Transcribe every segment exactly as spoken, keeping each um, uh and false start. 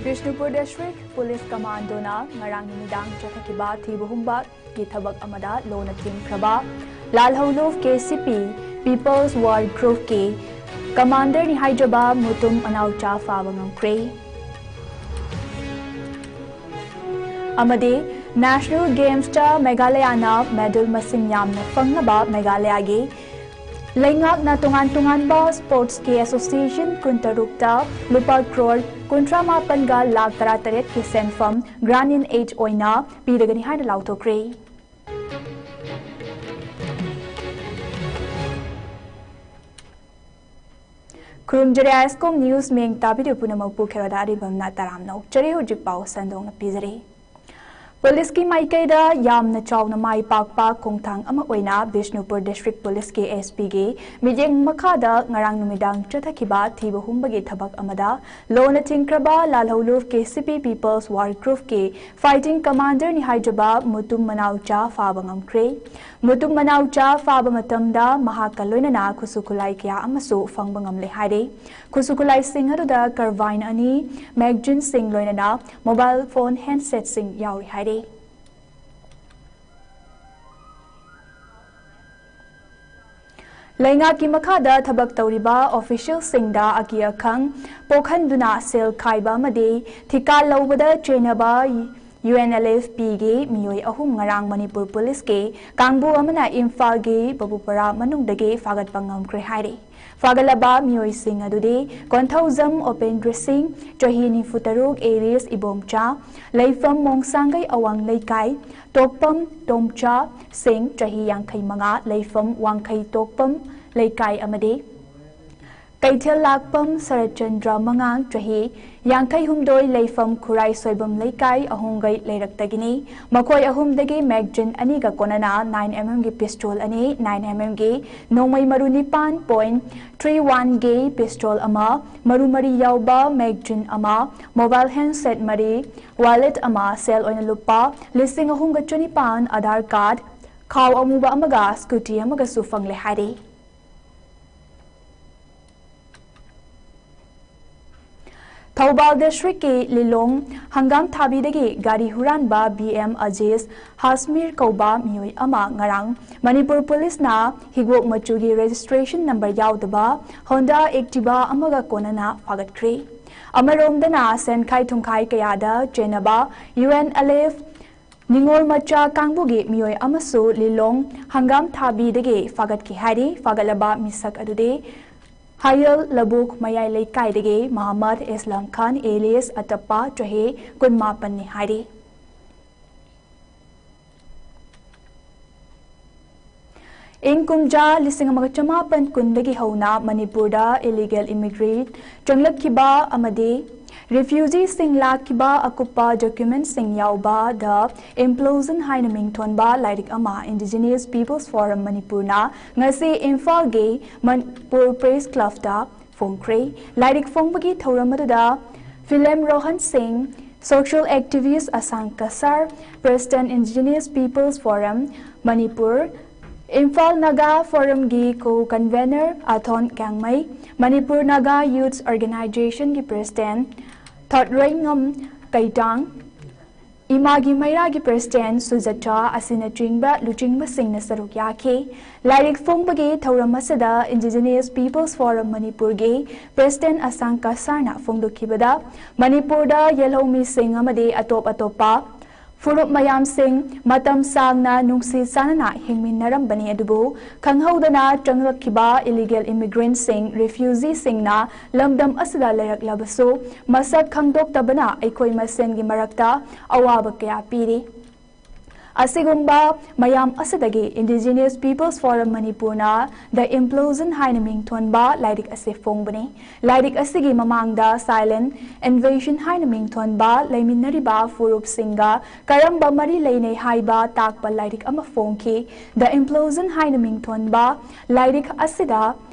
Bishnupur district police ꯀꯃꯥꯟꯗꯣꯅ ꯉꯔꯥꯡ ꯅꯨꯃꯤꯗꯥꯡ ꯆꯠꯊꯈꯤꯕ ꯊꯤꯕ ꯍꯨꯝꯕꯒꯤ ꯊꯕꯛ ꯑꯃꯗ ꯂꯣꯅ ꯊꯤꯡꯈ꯭ꯔꯕ ꯂꯥꯜꯍꯧꯂꯨꯞ ꯀꯦ ꯁꯤ ꯄꯤ ꯄꯤꯄꯜꯁ ꯋꯥꯔ ꯒ꯭ꯔꯨꯞꯀꯤ ꯀꯃꯥꯟꯗꯔꯅꯤ ꯍꯥꯏꯖꯕ ꯃꯨꯇꯨꯝ ꯃꯅꯥꯎꯆꯥ ꯐꯥꯕ ꯉꯝꯈ꯭ꯔꯦ꯫ ꯑꯃꯗꯤ ꯅꯦꯁꯅꯦꯜ ꯒꯦꯝꯁꯇ ꯃꯦꯘꯥꯂꯌꯥꯅ ꯃꯦꯗꯜ ꯃꯁꯤꯡ ꯌꯥꯝꯅ ꯐꯪꯅꯕ ꯃꯦꯘꯥꯂꯌꯥꯒꯤ ꯂꯩꯉꯥꯛꯅ ꯇꯣꯉꯥꯟ ꯇꯣꯉꯥꯟꯕ ꯁ꯭ꯄꯣꯔꯠꯁꯀꯤ ꯑꯦꯁꯣꯁꯤꯌꯦꯁꯟ ꯀꯨꯟꯇꯔꯨꯛꯇ ꯂꯨꯄꯥ ꯀ꯭ꯔꯣꯔ ꯀꯨꯟꯊ꯭ꯔꯥ ꯃꯥꯄꯟꯒ ꯂꯥꯈ ꯇꯔꯥꯇꯔꯦꯠꯀꯤ ꯁꯦꯟꯐꯝ ꯒ꯭ꯔꯥꯟ ꯏꯟ ꯑꯦꯗ ꯑꯣꯏꯅ ꯄꯤꯔꯒꯅꯤ ꯍꯥꯏꯅ ꯂꯥꯎꯊꯣꯛꯈ꯭ꯔꯦ꯫ ꯈꯨꯔꯨꯝꯖꯔꯤ ꯑꯥꯏ ꯑꯦꯁ ꯀꯣꯝ ꯅ꯭ꯌꯨꯁ ꯃꯤꯡ ꯇꯥꯕꯤꯔꯤꯕ ꯄꯨꯝꯅꯃꯛꯄꯨ ꯈꯦꯔꯣꯗ ꯑꯔꯤꯕꯝꯅ ꯇꯔꯥꯝꯅ ꯑꯣꯛꯆꯔꯤ꯫ ꯍꯧꯖꯤꯛ ꯄꯥꯎ ꯁꯟꯗꯣꯛꯅ ꯄꯤꯖꯔꯤ꯫ ꯄꯨꯂꯤꯁꯀꯤ ꯃꯥꯏꯀꯩꯗ ꯌꯥꯝꯅ ꯆꯥꯎꯅ ꯃꯥꯏ ꯄꯥꯛꯄ ꯈꯣꯡꯊꯥꯡ ꯑꯃ ꯑꯣꯏꯅ ꯕꯤꯁꯅꯨꯄꯨꯔ ꯗꯤꯁꯇ꯭ꯔꯤꯛ ꯄꯨꯂꯤꯁꯀꯤ ꯑꯦꯁ ꯄꯤꯒꯤ ꯃꯤꯠꯌꯦꯡ ꯃꯈꯥꯗ ꯉꯔꯥꯡ ꯅꯨꯃꯤꯗꯥꯡ ꯆꯠꯊꯈꯤꯕ ꯊꯤꯕ ꯍꯨꯝꯕꯒꯤ ꯊꯕꯛ ꯑꯃꯗ ꯂꯣꯅ ꯊꯤꯡꯈ꯭ꯔꯕ ꯂꯥꯜꯍꯧꯂꯨꯞ ꯀꯦ ꯁꯤ ꯄꯤ ꯄꯤꯄꯜꯁ ꯋꯥꯔ ꯒ꯭ꯔꯨꯞꯀꯤ ꯐꯥꯏꯇꯤꯡ ꯀꯃꯥꯟꯗꯔꯅꯤ ꯍꯥꯏꯖꯕ ꯃꯨꯇꯨꯝ ꯃꯅꯥꯎꯆꯥ ꯐꯥꯕ ꯉꯝꯈ꯭ꯔꯦ꯫ ꯃꯨꯇꯨꯝ ꯃꯅꯥꯎꯆꯥ ꯐꯥꯕ ꯃꯇꯝꯗ ꯃꯍꯥꯛꯀ ꯂꯣꯏꯅꯅ ꯈꯨꯠꯁꯨ ꯈꯨꯠꯂꯥꯏ ꯀꯌꯥ ꯑꯃꯁꯨ ꯐꯪꯕ ꯉꯝꯂꯦ ꯍꯥꯏꯔꯦ꯫ ꯈꯨꯠꯁꯨ ꯈꯨꯠꯂꯥꯏꯁꯤꯡ ꯑꯗꯨꯗ ꯀꯔꯕꯥꯏꯟ ꯑꯅꯤ, ꯃꯦꯒꯖꯤꯟꯁꯤꯡ ꯂꯣꯏꯅꯅ ꯃꯣꯕꯥꯏꯜ ꯐꯣꯟ ꯍꯦꯟꯁꯦꯠꯁꯤꯡ ꯌꯥꯎꯔꯤ ꯍꯥꯏꯔꯤ꯫ ꯂꯩꯉꯥꯛꯀꯤ ꯃꯈꯥꯗ ꯊꯕꯛ ꯇꯧꯔꯤꯕ ꯑꯣꯐꯤꯁꯤꯌꯦꯜꯁꯤꯡꯗ ꯑꯀꯤ ꯑꯈꯪ ꯄꯣꯛꯍꯟꯗꯨꯅ ꯁꯦꯜ ꯈꯥꯏꯕ ꯑꯃꯗꯤ ꯊꯤꯀꯥ ꯂꯧꯕꯗ ꯆꯦꯟꯅꯕ ꯌꯨ ꯑꯦꯟ ꯑꯦꯜ ꯑꯦꯐ ꯄꯤꯒꯤ ꯃꯤꯑꯣꯏ ꯑꯍꯨꯝ ꯉꯔꯥꯡ ꯃꯅꯤꯄꯨꯔ ꯄꯨꯂꯤꯁꯀꯤ ꯀꯥꯡꯕꯨ ꯑꯃꯅ ꯏꯝꯐꯥꯜꯒꯤ ꯕꯕꯨꯄꯔꯥ ꯃꯅꯨꯡꯗꯒꯤ ꯐꯥꯒꯠꯄ ꯉꯝꯈ꯭ꯔꯦ ꯍꯥꯏꯔꯤ꯫ ꯐꯥꯒꯠꯂꯕ ꯃꯤꯑꯣꯏꯁꯤꯡ ꯑꯗꯨꯗꯤ ꯀꯣꯟꯊꯧꯖꯝ ꯑꯣꯄꯦꯟꯗ꯭ꯔ ꯁꯤꯡ, ꯆꯍꯤ ꯅꯤꯐꯨ ꯇꯔꯨꯛ, ꯑꯦꯔꯤꯁ ꯏꯕꯣꯝꯆꯥ, ꯂꯩꯐꯝ ꯃꯣꯡꯁꯥꯡꯒꯩ ꯑꯋꯥꯡ ꯂꯩꯀꯥꯏ, ꯇꯣꯛꯄꯝ ꯇꯣꯝꯆꯥ ꯁꯤꯡ, ꯆꯍꯤ ꯌꯥꯡꯈꯩ ꯃꯉꯥ, ꯂꯩꯐꯝ ꯋꯥꯡꯈꯩ ꯇꯣꯛꯄꯝ ꯂꯩꯀꯥꯏ, ꯑꯃꯗꯤ ꯀꯩꯊꯦꯜ ꯂꯥꯛꯄꯝ ꯁꯔꯠꯆꯟꯗ꯭ꯔ ꯃꯉꯥꯡ, ꯆꯍꯤ ꯌꯥꯡꯈꯩ ꯍꯨꯝꯗꯣꯏ, ꯂꯩꯐꯝ ꯈꯨꯔꯥꯏ ꯁꯣꯏꯕꯝ ꯂꯩꯀꯥꯏ, ꯑꯍꯣꯡꯒꯩ ꯂꯩꯔꯛꯇꯒꯤꯅꯤ꯫ ꯃꯈꯣꯏ ꯑꯍꯨꯝꯗꯒꯤ ꯃꯦꯒꯖꯤꯟ ꯑꯅꯤꯒ ꯀꯣꯟꯅꯅ ꯅꯥꯏꯟ ꯑꯦꯝ ꯑꯦꯝꯒꯤ ꯄꯤꯁꯇꯣꯜ ꯑꯅꯤ, ꯅꯥꯏꯟ ꯑꯦꯝ ꯑꯦꯝꯒꯤ ꯅꯣꯡꯃꯩ ꯃꯔꯨ ꯅꯤꯄꯥꯟ ꯄꯣꯏꯟ ꯊ꯭ꯔꯤ ꯋꯥꯟꯒꯤ ꯄꯤꯁꯇꯣꯜ ꯑꯃ, ꯃꯔꯨ ꯃꯔꯤ ꯌꯥꯎꯕ ꯃꯦꯒꯖꯤꯟ ꯑꯃ, ꯃꯣꯕꯥꯏꯜ ꯍꯦꯟꯁꯦꯠ ꯃꯔꯤ, ꯋꯥꯂꯦꯠ ꯑꯃ, ꯁꯦꯜ ꯑꯣꯏꯅ ꯂꯨꯄꯥ ꯂꯤꯁꯤꯡ ꯑꯍꯨꯝꯒ ꯆꯅꯤꯄꯥꯟ, ꯑꯙꯥꯔ ꯀꯥꯔꯗ, ꯈꯥꯎ ꯑꯃꯨꯕ ꯑꯃꯒ ꯁ꯭ꯀꯨꯇꯤ ꯑꯃꯒꯁꯨ ꯐꯪꯂꯦ ꯍꯥꯏꯔꯤ꯫ ꯊꯧꯕꯥꯜ ꯗꯤꯁꯇ꯭ꯔꯤꯛꯀꯤ ꯂꯤꯂꯣꯡ ꯍꯪꯒꯥꯝ ꯊꯥꯕꯤꯗꯒꯤ ꯒꯥꯔꯤ ꯍꯨꯔꯥꯟꯕ ꯕꯤ ꯑꯦꯝ ꯑꯖꯤꯁ ꯍꯥꯁꯃꯤꯔ ꯀꯧꯕ ꯃꯤꯑꯣꯏ ꯑꯃ ꯉꯔꯥꯡ ꯃꯅꯤꯄꯨꯔ ꯄꯨꯂꯤꯁꯅ ꯍꯤꯒꯣꯛ ꯃꯆꯨꯒꯤ ꯔꯦꯖꯤꯁꯇ꯭ꯔꯦꯁꯟ ꯅꯝꯕꯔ ꯌꯥꯎꯗꯕ ꯍꯣꯟꯗꯥ ꯑꯦꯛꯇꯤꯚꯥ ꯑꯃꯒ ꯀꯣꯟꯅꯅ ꯐꯥꯒꯠꯈ꯭ꯔꯦ꯫ ꯑꯃꯔꯣꯝꯗꯅ ꯁꯦꯟꯈꯥꯏ ꯊꯨꯝꯈꯥꯏ ꯀꯌꯥꯗ ꯆꯦꯟꯅꯕ ꯌꯨ ꯑꯦꯟ ꯑꯦꯜ ꯑꯦꯐ ꯅꯤꯉꯣꯜ ꯃꯆꯥ ꯀꯥꯡꯕꯨꯒꯤ ꯃꯤꯑꯣꯏ ꯑꯃꯁꯨ ꯂꯤꯂꯣꯡ ꯍꯪꯒꯥꯝ ꯊꯥꯕꯤꯗꯒꯤ ꯐꯥꯒꯠꯈꯤ ꯍꯥꯏꯔꯤ꯫ ꯐꯥꯒꯠꯂꯕ ꯃꯤꯁꯛ ꯑꯗꯨꯗꯤ ꯍꯌꯦꯜ ꯂꯧꯕꯨꯛ ꯃꯌꯥꯏ ꯂꯩꯀꯥꯏꯗꯒꯤ ꯃꯍꯃꯗ ꯏꯁꯂꯥꯝ ꯈꯥꯟ ꯑꯦꯂꯤꯌꯁ ꯑꯇꯞꯄ ꯆꯍꯤ ꯀꯨꯟꯃꯥꯄꯟꯅꯤ ꯍꯥꯏꯔꯤ꯫ ꯏꯪ ꯀꯨꯝꯖꯥ ꯂꯤꯁꯤꯡ ꯑꯃꯒ ꯆꯃꯥꯄꯟ ꯀꯨꯟꯗꯒꯤ ꯍꯧꯅ ꯃꯅꯤꯄꯨꯔꯗ ꯏꯂꯤꯒꯦꯜ ꯏꯃꯤꯒ꯭ꯔꯦꯟꯠ ꯆꯪꯂꯛꯈꯤꯕ ꯑꯃꯗꯤ ꯔꯤꯐ꯭ꯌꯨꯖꯤꯁꯤꯡ ꯂꯥꯛꯈꯤꯕ ꯑꯀꯨꯞꯄ ꯗꯣꯀ꯭ꯌꯨꯃꯦꯟꯠꯁꯤꯡ ꯌꯥꯎꯕ ꯗ ꯏꯝꯄ꯭ꯂꯣꯖꯟ ꯍꯥꯏꯅ ꯃꯤꯡꯊꯣꯟꯕ ꯂꯥꯏꯔꯤꯛ ꯑꯃ ꯏꯟꯗꯤꯖꯤꯅꯁ ꯄꯤꯄꯜꯁ ꯐꯣꯔꯝ ꯃꯅꯤꯄꯨꯔꯅ ꯉꯁꯤ ꯏꯝꯐꯥꯜꯒꯤ ꯃꯅꯤꯄꯨꯔ ꯄ꯭ꯔꯦꯁ ꯀ꯭ꯂꯕꯇ ꯐꯣꯡꯈ꯭ꯔꯦ꯫ ꯂꯥꯏꯔꯤꯛ ꯐꯣꯡꯕꯒꯤ ꯊꯧꯔꯝ ꯑꯗꯨꯗ ꯐꯤꯂꯦꯝ ꯔꯣꯍꯟ ꯁꯤꯡ, social activist Ashang Kasar, president indigenous people's forum Manipur, Imphal Naga ꯐꯣꯔꯝꯒꯤ co convenor Athon Gangmei, Manipur Naga youth ꯑꯣꯔꯒꯅꯥꯏꯖꯦꯁꯟꯒꯤ ꯄ꯭ꯔꯦꯁꯤꯗꯦꯟꯠ ꯊꯣꯠꯔꯣꯏꯉꯝ ꯀꯩꯇꯥꯡ, ꯏꯃꯥꯒꯤ ꯃꯩꯔꯥꯒꯤ ꯄ꯭ꯔꯦꯁꯤꯗꯦꯟꯠ ꯁꯨꯖꯥꯇꯥ ꯑꯁꯤꯅꯆꯤꯡꯕ ꯂꯨꯆꯤꯡꯕꯁꯤꯡꯅ ꯁꯔꯨꯛ ꯌꯥꯈꯤ꯫ ꯂꯥꯏꯔꯤꯛ ꯐꯣꯡꯕꯒꯤ ꯊꯧꯔꯝ ꯑꯁꯤꯗ ꯏꯟꯗꯤꯖꯤꯅꯁ ꯄꯤꯄꯜꯁ ꯐꯣꯔꯝ ꯃꯅꯤꯄꯨꯔꯒꯤ ꯄ꯭ꯔꯦꯁꯤꯗꯦꯟꯠ ꯑꯁꯥꯡ ꯀꯁꯥꯔꯅ ꯐꯣꯡꯗꯣꯛꯈꯤꯕꯗ, ꯃꯅꯤꯄꯨꯔꯗ ꯌꯦꯜꯍꯧꯃꯤꯁꯤꯡ ꯑꯃꯗꯤ ꯑꯇꯣꯞ ꯑꯇꯣꯞꯄ ꯐꯨꯔꯨꯞ ꯃꯌꯥꯝꯁꯤꯡ ꯃꯇꯝ ꯁꯥꯡꯅ ꯅꯨꯡꯁꯤ ꯆꯥꯟꯅꯅ ꯍꯤꯡꯃꯤꯟꯅꯔꯝꯕꯅꯤ, ꯑꯗꯨꯕꯨ ꯈꯪꯍꯧꯗꯅ ꯆꯪꯂꯛꯈꯤꯕ ꯏꯂꯤꯒꯦꯜ ꯏꯃꯤꯒ꯭ꯔꯦꯟꯠꯁꯤꯡ, ꯔꯤꯐ꯭ꯌꯨꯖꯤꯁꯤꯡꯅ ꯂꯝꯗꯝ ꯑꯁꯤꯗ ꯂꯩꯔꯛꯂꯕꯁꯨ ꯃꯁꯛ ꯈꯪꯗꯣꯛꯇꯕꯅ ꯑꯩꯈꯣꯏ ꯃꯁꯦꯟꯒꯤ ꯃꯔꯛꯇ ꯑꯋꯥꯕ ꯀꯌꯥ ꯄꯤꯔꯤ꯫ ꯑꯁꯤꯒꯨꯝꯕ ꯃꯌꯥꯝ ꯑꯁꯤꯗꯒꯤ ꯏꯟꯗꯤꯖꯤꯅꯁ ꯄꯤꯄꯜꯁ ꯐꯣꯔꯝ ꯃꯅꯤꯄꯨꯔꯅ ꯗ ꯏꯝꯄ꯭ꯂꯣꯖꯟ ꯍꯥꯏꯅ ꯃꯤꯡꯊꯣꯟꯕ ꯂꯥꯏꯔꯤꯛ ꯑꯁꯤ ꯐꯣꯡꯕꯅꯤ꯫ ꯂꯥꯏꯔꯤꯛ ꯑꯁꯤꯒꯤ ꯃꯃꯥꯡꯗ ꯁꯥꯏꯂꯦꯟꯠ ꯏꯟꯚꯦꯖꯟ ꯍꯥꯏꯅ ꯃꯤꯡꯊꯣꯟꯕ ꯂꯩꯃꯤꯟꯅꯔꯤꯕ ꯐꯨꯔꯨꯞꯁꯤꯡꯒ ꯀꯔꯝꯕ ꯃꯔꯤ ꯂꯩꯅꯩ ꯍꯥꯏꯕ ꯇꯥꯛꯄ ꯂꯥꯏꯔꯤꯛ ꯑꯃ ꯐꯣꯡꯈꯤ꯫ ꯗ ꯏꯝꯄ꯭ꯂꯣꯖꯟ ꯍꯥꯏꯅ ꯃꯤꯡꯊꯣꯟꯕ ꯂꯥꯏꯔꯤꯛ ꯑꯁꯤꯗ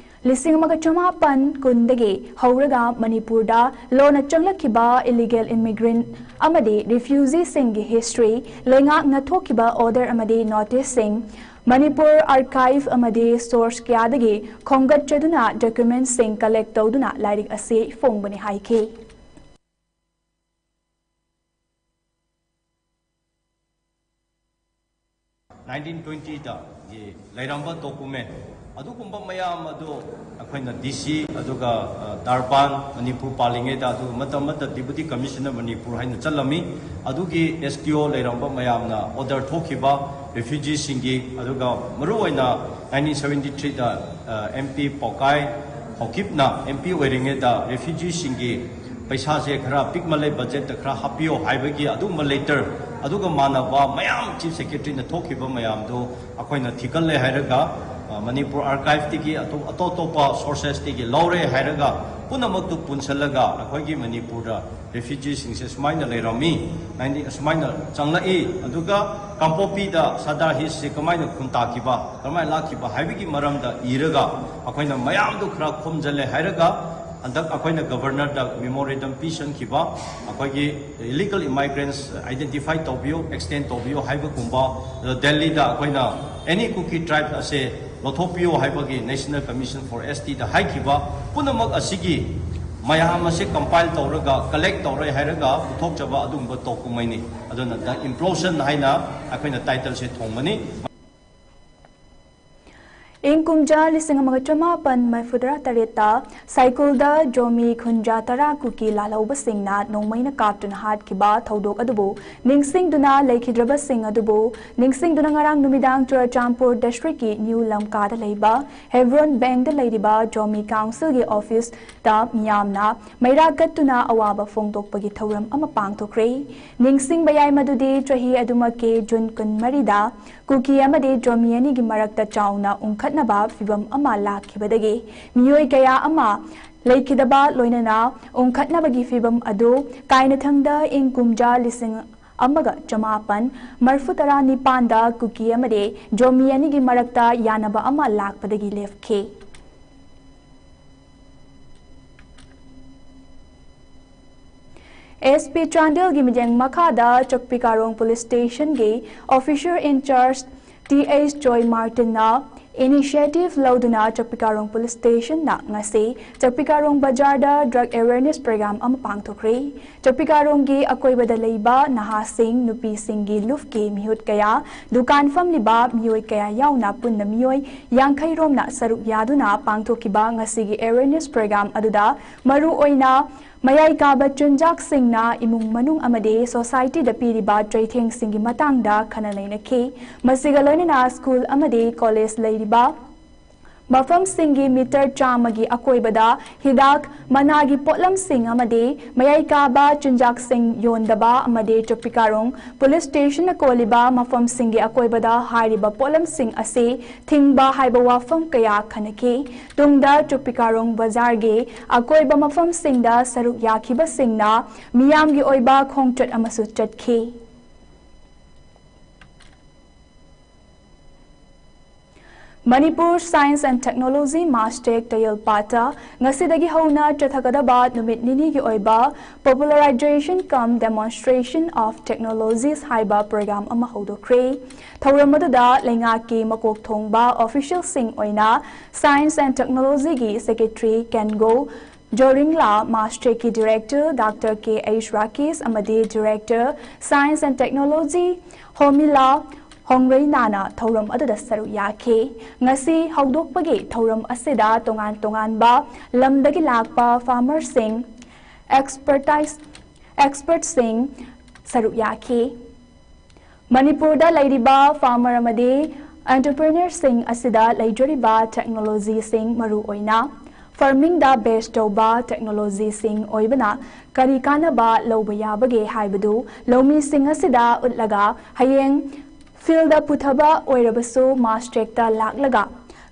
ꯂꯤꯁꯤꯡ ꯑꯃꯒ ꯆꯃꯥꯄꯟ ꯀꯨꯟꯗꯒꯤ ꯍꯧꯔꯒ ꯃꯅꯤꯄꯨꯔꯗ ꯂꯣꯟꯅ ꯆꯪꯂꯛꯈꯤꯕ ꯏꯂꯤꯒꯦꯜ ꯏꯃꯤꯒ꯭ꯔꯦꯟꯠ ꯑꯃꯗꯤ ꯔꯤꯐ꯭ꯌꯨꯖꯤꯁꯤꯡꯒꯤ ꯍꯤꯁꯇ꯭ꯔꯤ, ꯂꯩꯉꯥꯛꯅ ꯊꯣꯛꯈꯤꯕ ꯑꯣꯔꯗꯔ ꯑꯃꯗꯤ ꯅꯣꯇꯤꯁꯁꯤꯡ, ꯃꯅꯤꯄꯨꯔ ꯑꯥꯔꯀꯥꯏꯚ ꯑꯃꯗꯤ ꯁꯣꯔꯁ ꯀꯌꯥꯗꯒꯤ ꯈꯣꯝꯒꯠꯆꯗꯨꯅ ꯗꯣꯀ꯭ꯌꯨꯃꯦꯟꯠꯁꯤꯡ ꯀꯂꯦꯛ ꯇꯧꯗꯨꯅ ꯂꯥꯏꯔꯤꯛ ꯑꯁꯤ ꯐꯣꯡꯕꯅꯤ ꯍꯥꯏꯈꯤ꯫ ꯅꯥꯏꯟꯇꯤꯟ ꯇ꯭ꯋꯦꯟꯇꯤꯗ ꯂꯩꯔꯝꯕ ꯗꯣꯀꯨꯃꯦꯟ ꯑꯗꯨꯒꯨꯝꯕ ꯃꯌꯥꯝ ꯑꯗꯨ ꯑꯩꯈꯣꯏꯅ ꯗꯤ ꯁꯤ, ꯑꯗꯨꯒ ꯗꯥꯔꯕꯥꯟ, ꯃꯅꯤꯄꯨꯔ ꯄꯥꯜꯂꯤꯉꯩꯗ, ꯑꯗꯨꯒ ꯃꯇꯝ ꯑꯃꯗ ꯗꯤꯄꯨꯇꯤ ꯀꯃꯤꯁꯅꯔ ꯃꯅꯤꯄꯨꯔ ꯍꯥꯏꯅ ꯆꯠꯂꯝꯃꯤ꯫ ꯑꯗꯨꯒꯤ ꯑꯦꯁ ꯇꯤ ꯑꯣ ꯂꯩꯔꯝꯕ ꯃꯌꯥꯝꯅ ꯑꯣꯔꯗꯔ ꯊꯣꯛꯈꯤꯕ ꯔꯤꯐ꯭ꯌꯨꯖꯤꯁꯤꯡꯒꯤ, ꯑꯗꯨꯒ ꯃꯔꯨꯑꯣꯏꯅ ꯅꯥꯏꯟꯇꯤꯟ ꯁꯕꯦꯟꯇꯤ ꯊ꯭ꯔꯤꯗ ꯑꯦꯝ ꯄꯤ ꯄꯥꯎꯀꯥꯏ ꯍꯧꯀꯤꯞꯅ ꯑꯦꯝ ꯄꯤ ꯑꯣꯏꯔꯤꯉꯩꯗ ꯔꯤꯐ꯭ꯌꯨꯖꯤꯁꯤꯡꯒꯤ ꯄꯩꯁꯥꯁꯦ ꯈꯔ ꯄꯤꯛꯃꯜꯂꯦ, ꯕꯖꯦꯠꯇ ꯈꯔ ꯍꯥꯞꯄꯤꯌꯣ ꯍꯥꯏꯕꯒꯤ ꯑꯗꯨꯒꯨꯝꯕ ꯂꯦꯇꯔ, ꯑꯗꯨꯒ ꯃꯥꯟꯅꯕ ꯃꯌꯥꯝ ꯆꯤꯐ ꯁꯦꯀ꯭ꯔꯦꯇꯔꯤꯅ ꯊꯣꯛꯈꯤꯕ ꯃꯌꯥꯝꯗꯣ ꯑꯩꯈꯣꯏꯅ ꯊꯤꯒꯠꯂꯦ ꯍꯥꯏꯔꯒ, ꯃꯅꯤꯄꯨꯔ ꯑꯥꯔꯀꯥꯏꯚꯇꯒꯤ ꯑꯇꯣꯞ ꯑꯇꯣꯞꯄ ꯁꯣꯔꯁꯦꯁꯇꯒꯤ ꯂꯧꯔꯦ ꯍꯥꯏꯔꯒ, ꯄꯨꯝꯅꯃꯛꯇꯨ ꯄꯨꯟꯁꯤꯜꯂꯒ ꯑꯩꯈꯣꯏꯒꯤ ꯃꯅꯤꯄꯨꯔꯗ ꯔꯤꯐ꯭ꯌꯨꯖꯤꯁꯤꯡꯁꯦ ꯁꯨꯃꯥꯏꯅ ꯂꯩꯔꯝꯃꯤ, ꯅꯥꯏꯟꯇꯤ ꯑꯁꯨꯃꯥꯏꯅ ꯆꯪꯂꯛꯏ, ꯑꯗꯨꯒ ꯀꯥꯡꯄꯣꯛꯄꯤꯗ ꯁꯔꯗꯥꯔ ꯍꯤꯜꯁꯁꯦ ꯀꯃꯥꯏꯅ ꯈꯨꯟ ꯇꯥꯈꯤꯕ, ꯀꯃꯥꯏꯅ ꯂꯥꯛꯈꯤꯕ ꯍꯥꯏꯕꯒꯤ ꯃꯔꯝꯗ ꯏꯔꯒ ꯑꯩꯈꯣꯏꯅ ꯃꯌꯥꯝꯗꯨ ꯈꯔ ꯈꯣꯝꯖꯤꯜꯂꯦ ꯍꯥꯏꯔꯒ, ꯍꯟꯗꯛ ꯑꯩꯈꯣꯏꯅ ꯒꯕꯔꯅꯔꯗ ꯃꯦꯃꯣꯔꯦꯟꯗꯝ ꯄꯤꯁꯟꯈꯤꯕ, ꯑꯩꯈꯣꯏꯒꯤ ꯏꯂꯤꯒꯜ ꯏꯃꯥꯏꯒ꯭ꯔꯦꯟꯁ ꯑꯥꯏꯗꯦꯟꯇꯤꯐꯥꯏ ꯇꯧꯕꯤꯌꯨ, ꯑꯦꯛꯁꯇꯦꯟ ꯇꯧꯕꯤꯌꯨ ꯍꯥꯏꯕꯒꯨꯝꯕ, ꯑꯗꯣ ꯗꯦꯜꯂꯤꯗ ꯑꯩꯈꯣꯏꯅ ꯑꯦꯅꯤ ꯀꯨꯀꯤ ꯇ꯭ꯔꯥꯏꯕ ꯑꯁꯦ ꯂꯧꯊꯣꯛꯄꯤꯌꯨ ꯍꯥꯏꯕꯒꯤ ꯅꯦꯁꯅꯦꯜ ꯀꯃꯤꯁꯟ ꯐꯣꯔ ꯑꯦꯁ ꯇꯤꯗ ꯍꯥꯏꯈꯤꯕ ꯄꯨꯝꯅꯃꯛ ꯑꯁꯤꯒꯤ ꯃꯌꯥꯝ ꯑꯁꯦ ꯀꯝꯄꯥꯏꯜ ꯇꯧꯔꯒ, ꯀꯂꯦꯛ ꯇꯧꯔꯦ ꯍꯥꯏꯔꯒ ꯄꯨꯊꯣꯛꯆꯕ ꯑꯗꯨꯒꯨꯝꯕ ꯇꯣꯀꯨꯃꯩꯅꯤ꯫ ꯑꯗꯨꯅ ꯗ ꯏꯝꯄ꯭ꯂꯣꯁꯟ ꯍꯥꯏꯅ ꯑꯩꯈꯣꯏꯅ ꯇꯥꯏꯇꯜꯁꯦ ꯊꯣꯡꯕꯅꯤ꯫ ꯏꯪ ꯀꯨꯝꯖꯥ ꯂꯤꯁꯤꯡ ꯑꯃꯒ ꯆꯃꯥꯄꯟ ꯃꯔꯤꯐꯨꯇꯔꯥ ꯇꯔꯦꯠꯇ ꯁꯥꯏꯀꯨꯜꯗ ꯖꯣꯃꯤ ꯈꯨꯟꯖꯥ ꯇꯔꯥ ꯀꯨꯀꯤ ꯂꯥꯜꯍꯧꯕꯁꯤꯡꯅ ꯅꯣꯡꯃꯩꯅ ꯀꯥꯞꯇꯨꯅ ꯍꯥꯠꯈꯤꯕ ꯊꯧꯗꯣꯛ ꯑꯗꯨꯕꯨ ꯅꯤꯡꯁꯤꯡꯗꯨꯅ, ꯂꯩꯈꯤꯗ꯭ꯔꯕꯁꯤꯡ ꯑꯗꯨꯕꯨ ꯅꯤꯡꯁꯤꯡꯗꯨꯅ ꯉꯔꯥꯡ ꯅꯨꯃꯤꯗꯥꯡ ꯆꯨꯔꯆꯥꯟꯄꯨꯔ ꯗꯤꯁꯇ꯭ꯔꯤꯛꯀꯤ ꯅ꯭ꯌꯨ ꯂꯝꯀꯥꯗ ꯂꯩꯕ ꯍꯦꯕ꯭ꯔꯣꯟ ꯕꯦꯡꯗ ꯂꯩꯔꯤꯕ ꯖꯣꯃꯤ ꯀꯥꯎꯟꯁꯤꯜꯒꯤ ꯑꯣꯐꯤꯁꯇ ꯃꯤꯌꯥꯝꯅ ꯃꯩꯔꯥ ꯀꯠꯇꯨꯅ ꯑꯋꯥꯕ ꯐꯣꯡꯗꯣꯛꯄꯒꯤ ꯊꯧꯔꯝ ꯑꯃ ꯄꯥꯡꯊꯣꯛꯈ꯭ꯔꯦ꯫ ꯅꯤꯡꯁꯤꯡꯕ ꯌꯥꯏ ꯃꯗꯨꯗꯤ ꯆꯍꯤ ꯑꯗꯨꯃꯛꯀꯤ ꯖꯨꯟ ꯀꯨꯟꯃꯔꯤꯗ ꯀꯨꯀꯤ ꯑꯃꯗꯤ ꯖꯣꯃꯤ ꯑꯅꯤꯒꯤ ꯃꯔꯛꯇ ꯆꯥꯎꯅ ꯎꯪꯈꯠꯅꯕ ꯐꯤꯚꯝ ꯑꯃ ꯂꯥꯛꯈꯤꯕꯗꯒꯤ ꯃꯤꯑꯣꯏ ꯀꯌꯥ ꯑꯃ ꯂꯩꯈꯤꯗꯕ ꯂꯣꯏꯅꯅ ꯎꯪꯈꯠꯅꯕꯒꯤ ꯐꯤꯚꯝ ꯑꯗꯨ ꯀꯥꯏꯅꯊꯪꯗ ꯏꯪ ꯀꯨꯝꯖꯥ ꯂꯤꯁꯤꯡ ꯑꯃꯒ ꯆꯃꯥꯄꯟ ꯃꯔꯤꯐꯨꯇꯔꯥ ꯅꯤꯄꯥꯟꯗ ꯀꯨꯀꯤ ꯑꯃꯗꯤ ꯖꯣꯃꯤ ꯑꯅꯤꯒꯤ ꯃꯔꯛꯇ ꯌꯥꯅꯕ ꯑꯃ ꯂꯥꯛꯄꯗꯒꯤ ꯂꯦꯞꯈꯤ꯫ ꯑꯦꯁ ꯄꯤ ꯆꯥꯟꯗꯦꯜꯒꯤ ꯃꯤꯠꯌꯦꯡ ꯃꯈꯥꯗ ꯆꯛꯄꯤ ꯀꯥꯔꯣꯡ ꯄꯨꯂꯤꯁ ꯁ꯭ꯇꯦꯁꯟꯒꯤ officer in charge T H Joy ꯃꯥꯔꯇꯤꯟꯅ Initiative ꯂꯧꯗꯨꯅ ꯆꯛꯄꯤꯀꯥꯔꯣꯡ Police Station ꯅ ꯉꯁꯤ ꯆꯛꯄꯤꯀꯥꯔꯣꯡ ꯕꯖꯥꯔꯗ drug awareness program ꯑꯃ ꯄꯥꯡꯊꯣꯛꯈ꯭ꯔꯦ꯫ ꯆꯛꯄꯤꯀꯥꯔꯣꯡꯒꯤ ꯑꯀꯣꯏꯕꯗ ꯂꯩꯕ ꯅꯍꯥꯁꯤꯡ, ꯅꯨꯄꯤꯁꯤꯡꯒꯤ ꯂꯨꯞꯀꯤ ꯃꯤꯍꯨꯠ ꯀꯌꯥ, ꯗꯨꯀꯥꯟ ꯐꯝꯂꯤꯕ ꯃꯤꯑꯣꯏ ꯀꯌꯥ ꯌꯥꯎꯅ ꯄꯨꯟꯅ ꯃꯤꯑꯣꯏ ꯌꯥꯡꯈꯩ ꯔꯣꯝꯅ ꯁꯔꯨꯛ ꯌꯥꯗꯨꯅ ꯄꯥꯡꯊꯣꯛꯈꯤꯕ ꯉꯁꯤꯒꯤ awareness program ꯑꯗꯨꯗ ꯃꯔꯨꯑꯣꯏꯅ ꯃꯌꯥꯏ ꯀꯥꯕ ꯆꯤꯟꯖꯥꯛꯁꯤꯡꯅ ꯏꯃꯨꯡ ꯃꯅꯨꯡ ꯑꯃꯗꯤ society ꯗ ꯄꯤꯔꯤꯕ ꯆꯩꯊꯦꯡꯁꯤꯡꯒꯤ ꯃꯇꯥꯡꯗ ꯈꯟꯅ ꯅꯩꯅꯈꯤ꯫ ꯃꯁꯤꯒ ꯂꯣꯏꯅꯅ school ꯑꯃꯗꯤ college ꯂꯩꯔꯤꯕ ꯃꯐꯝꯁꯤꯡꯒꯤ meter ꯆꯥꯝꯃꯒꯤ ꯑꯀꯣꯏꯕꯗ ꯍꯤꯗꯥꯛ ꯃꯅꯥꯒꯤ ꯄꯣꯠꯂꯝꯁꯤꯡ ꯑꯃꯗꯤ ꯃꯌꯥꯏ ꯀꯥꯕ ꯆꯤꯟꯖꯥꯛꯁꯤꯡ ꯌꯣꯟꯗꯕ ꯑꯃꯗꯤ ꯆꯛꯄꯤꯀꯥꯔꯣꯡ Police Station ꯅ ꯀꯣꯜꯂꯤꯕ ꯃꯐꯝꯁꯤꯡꯒꯤ ꯑꯀꯣꯏꯕꯗ ꯍꯥꯏꯔꯤꯕ ꯄꯣꯠꯂꯝꯁꯤꯡ ꯑꯁꯤ ꯊꯤꯡꯕ ꯍꯥꯏꯕ ꯋꯥꯐꯝ ꯀꯌꯥ ꯈꯟꯅꯈꯤ꯫ ꯇꯨꯡꯗ ꯆꯛꯄꯤꯀꯥꯔꯣꯡ ꯕꯖꯥꯔꯒꯤ ꯑꯀꯣꯏꯕ ꯃꯐꯝꯁꯤꯡꯗ ꯁꯔꯨꯛ ꯌꯥꯈꯤꯕꯁꯤꯡꯅ ꯃꯤꯌꯥꯝꯒꯤ ꯑꯣꯏꯕ ꯈꯣꯡꯆꯠ ꯑꯃꯁꯨ ꯆꯠꯈꯤ꯫ Manipur Science and Technology Mass Tech ꯇꯌꯦꯜꯄꯥꯠꯇ ꯉꯁꯤꯗꯒꯤ ꯍꯧꯅ ꯆꯠꯊꯒꯗꯕ ꯅꯨꯃꯤꯠ ꯅꯤꯅꯤꯒꯤ ꯑꯣꯏꯕ Popularization cum Demonstration of Technologies ꯍꯥꯏꯕ program ꯑꯃ ꯍꯧꯗꯣꯛꯈ꯭ꯔꯦ꯫ ꯊꯧꯔꯝ ꯑꯗꯨꯗ ꯂꯩꯉꯥꯛꯀꯤ ꯃꯀꯣꯛ ꯊꯣꯡꯕ official ꯁꯤꯡ ꯑꯣꯏꯅ Science and Technology ꯒꯤ Secretary ꯀꯦꯟꯒꯣ ꯖꯣꯔꯤꯡꯂꯥ, Mass Tech ꯀꯤ Director Doctor ꯀꯦ ꯑꯩꯆ ꯔꯥꯀꯦꯁ ꯑꯃꯗꯤ Director Science and Technology ꯍꯣꯃꯤꯂꯥ ꯍꯣꯡꯔꯩꯅꯥꯅ ꯊꯧꯔꯝ ꯑꯗꯨꯗ ꯁꯔꯨꯛ ꯌꯥꯈꯤ꯫ ꯉꯁꯤ ꯍꯧꯗꯣꯛꯄꯒꯤ ꯊꯧꯔꯝ ꯑꯁꯤꯗ ꯇꯣꯉꯥꯟ ꯇꯣꯉꯥꯟꯕ ꯂꯝꯗꯒꯤ ꯂꯥꯛꯄ farmer ꯁꯤꯡ, expertise, expert ꯁꯤꯡ ꯁꯔꯨꯛ ꯌꯥꯈꯤ꯫ ꯃꯅꯤꯄꯨꯔꯗ ꯂꯩꯔꯤꯕ farmer ꯑꯃꯗꯤ entrepreneur ꯁꯤꯡ ꯑꯁꯤꯗ ꯂꯩꯖꯔꯤꯕ technology ꯁꯤꯡ, ꯃꯔꯨꯑꯣꯏꯅ farming ꯗ base ꯇꯧꯕ technology ꯁꯤꯡ ꯑꯣꯏꯕꯅ ꯀꯔꯤ ꯀꯥꯟꯅꯕ ꯂꯧꯕ ꯌꯥꯕꯒꯦ ꯍꯥꯏꯕꯗꯨ ꯂꯧꯃꯤꯁꯤꯡ ꯑꯁꯤꯗ ꯎꯠꯂꯒ, ꯍꯌꯦꯡ field ꯗ ꯄꯨꯊꯕ ꯑꯣꯏꯔꯕꯁꯨ Mass Tech ꯇ ꯂꯥꯛꯂꯒ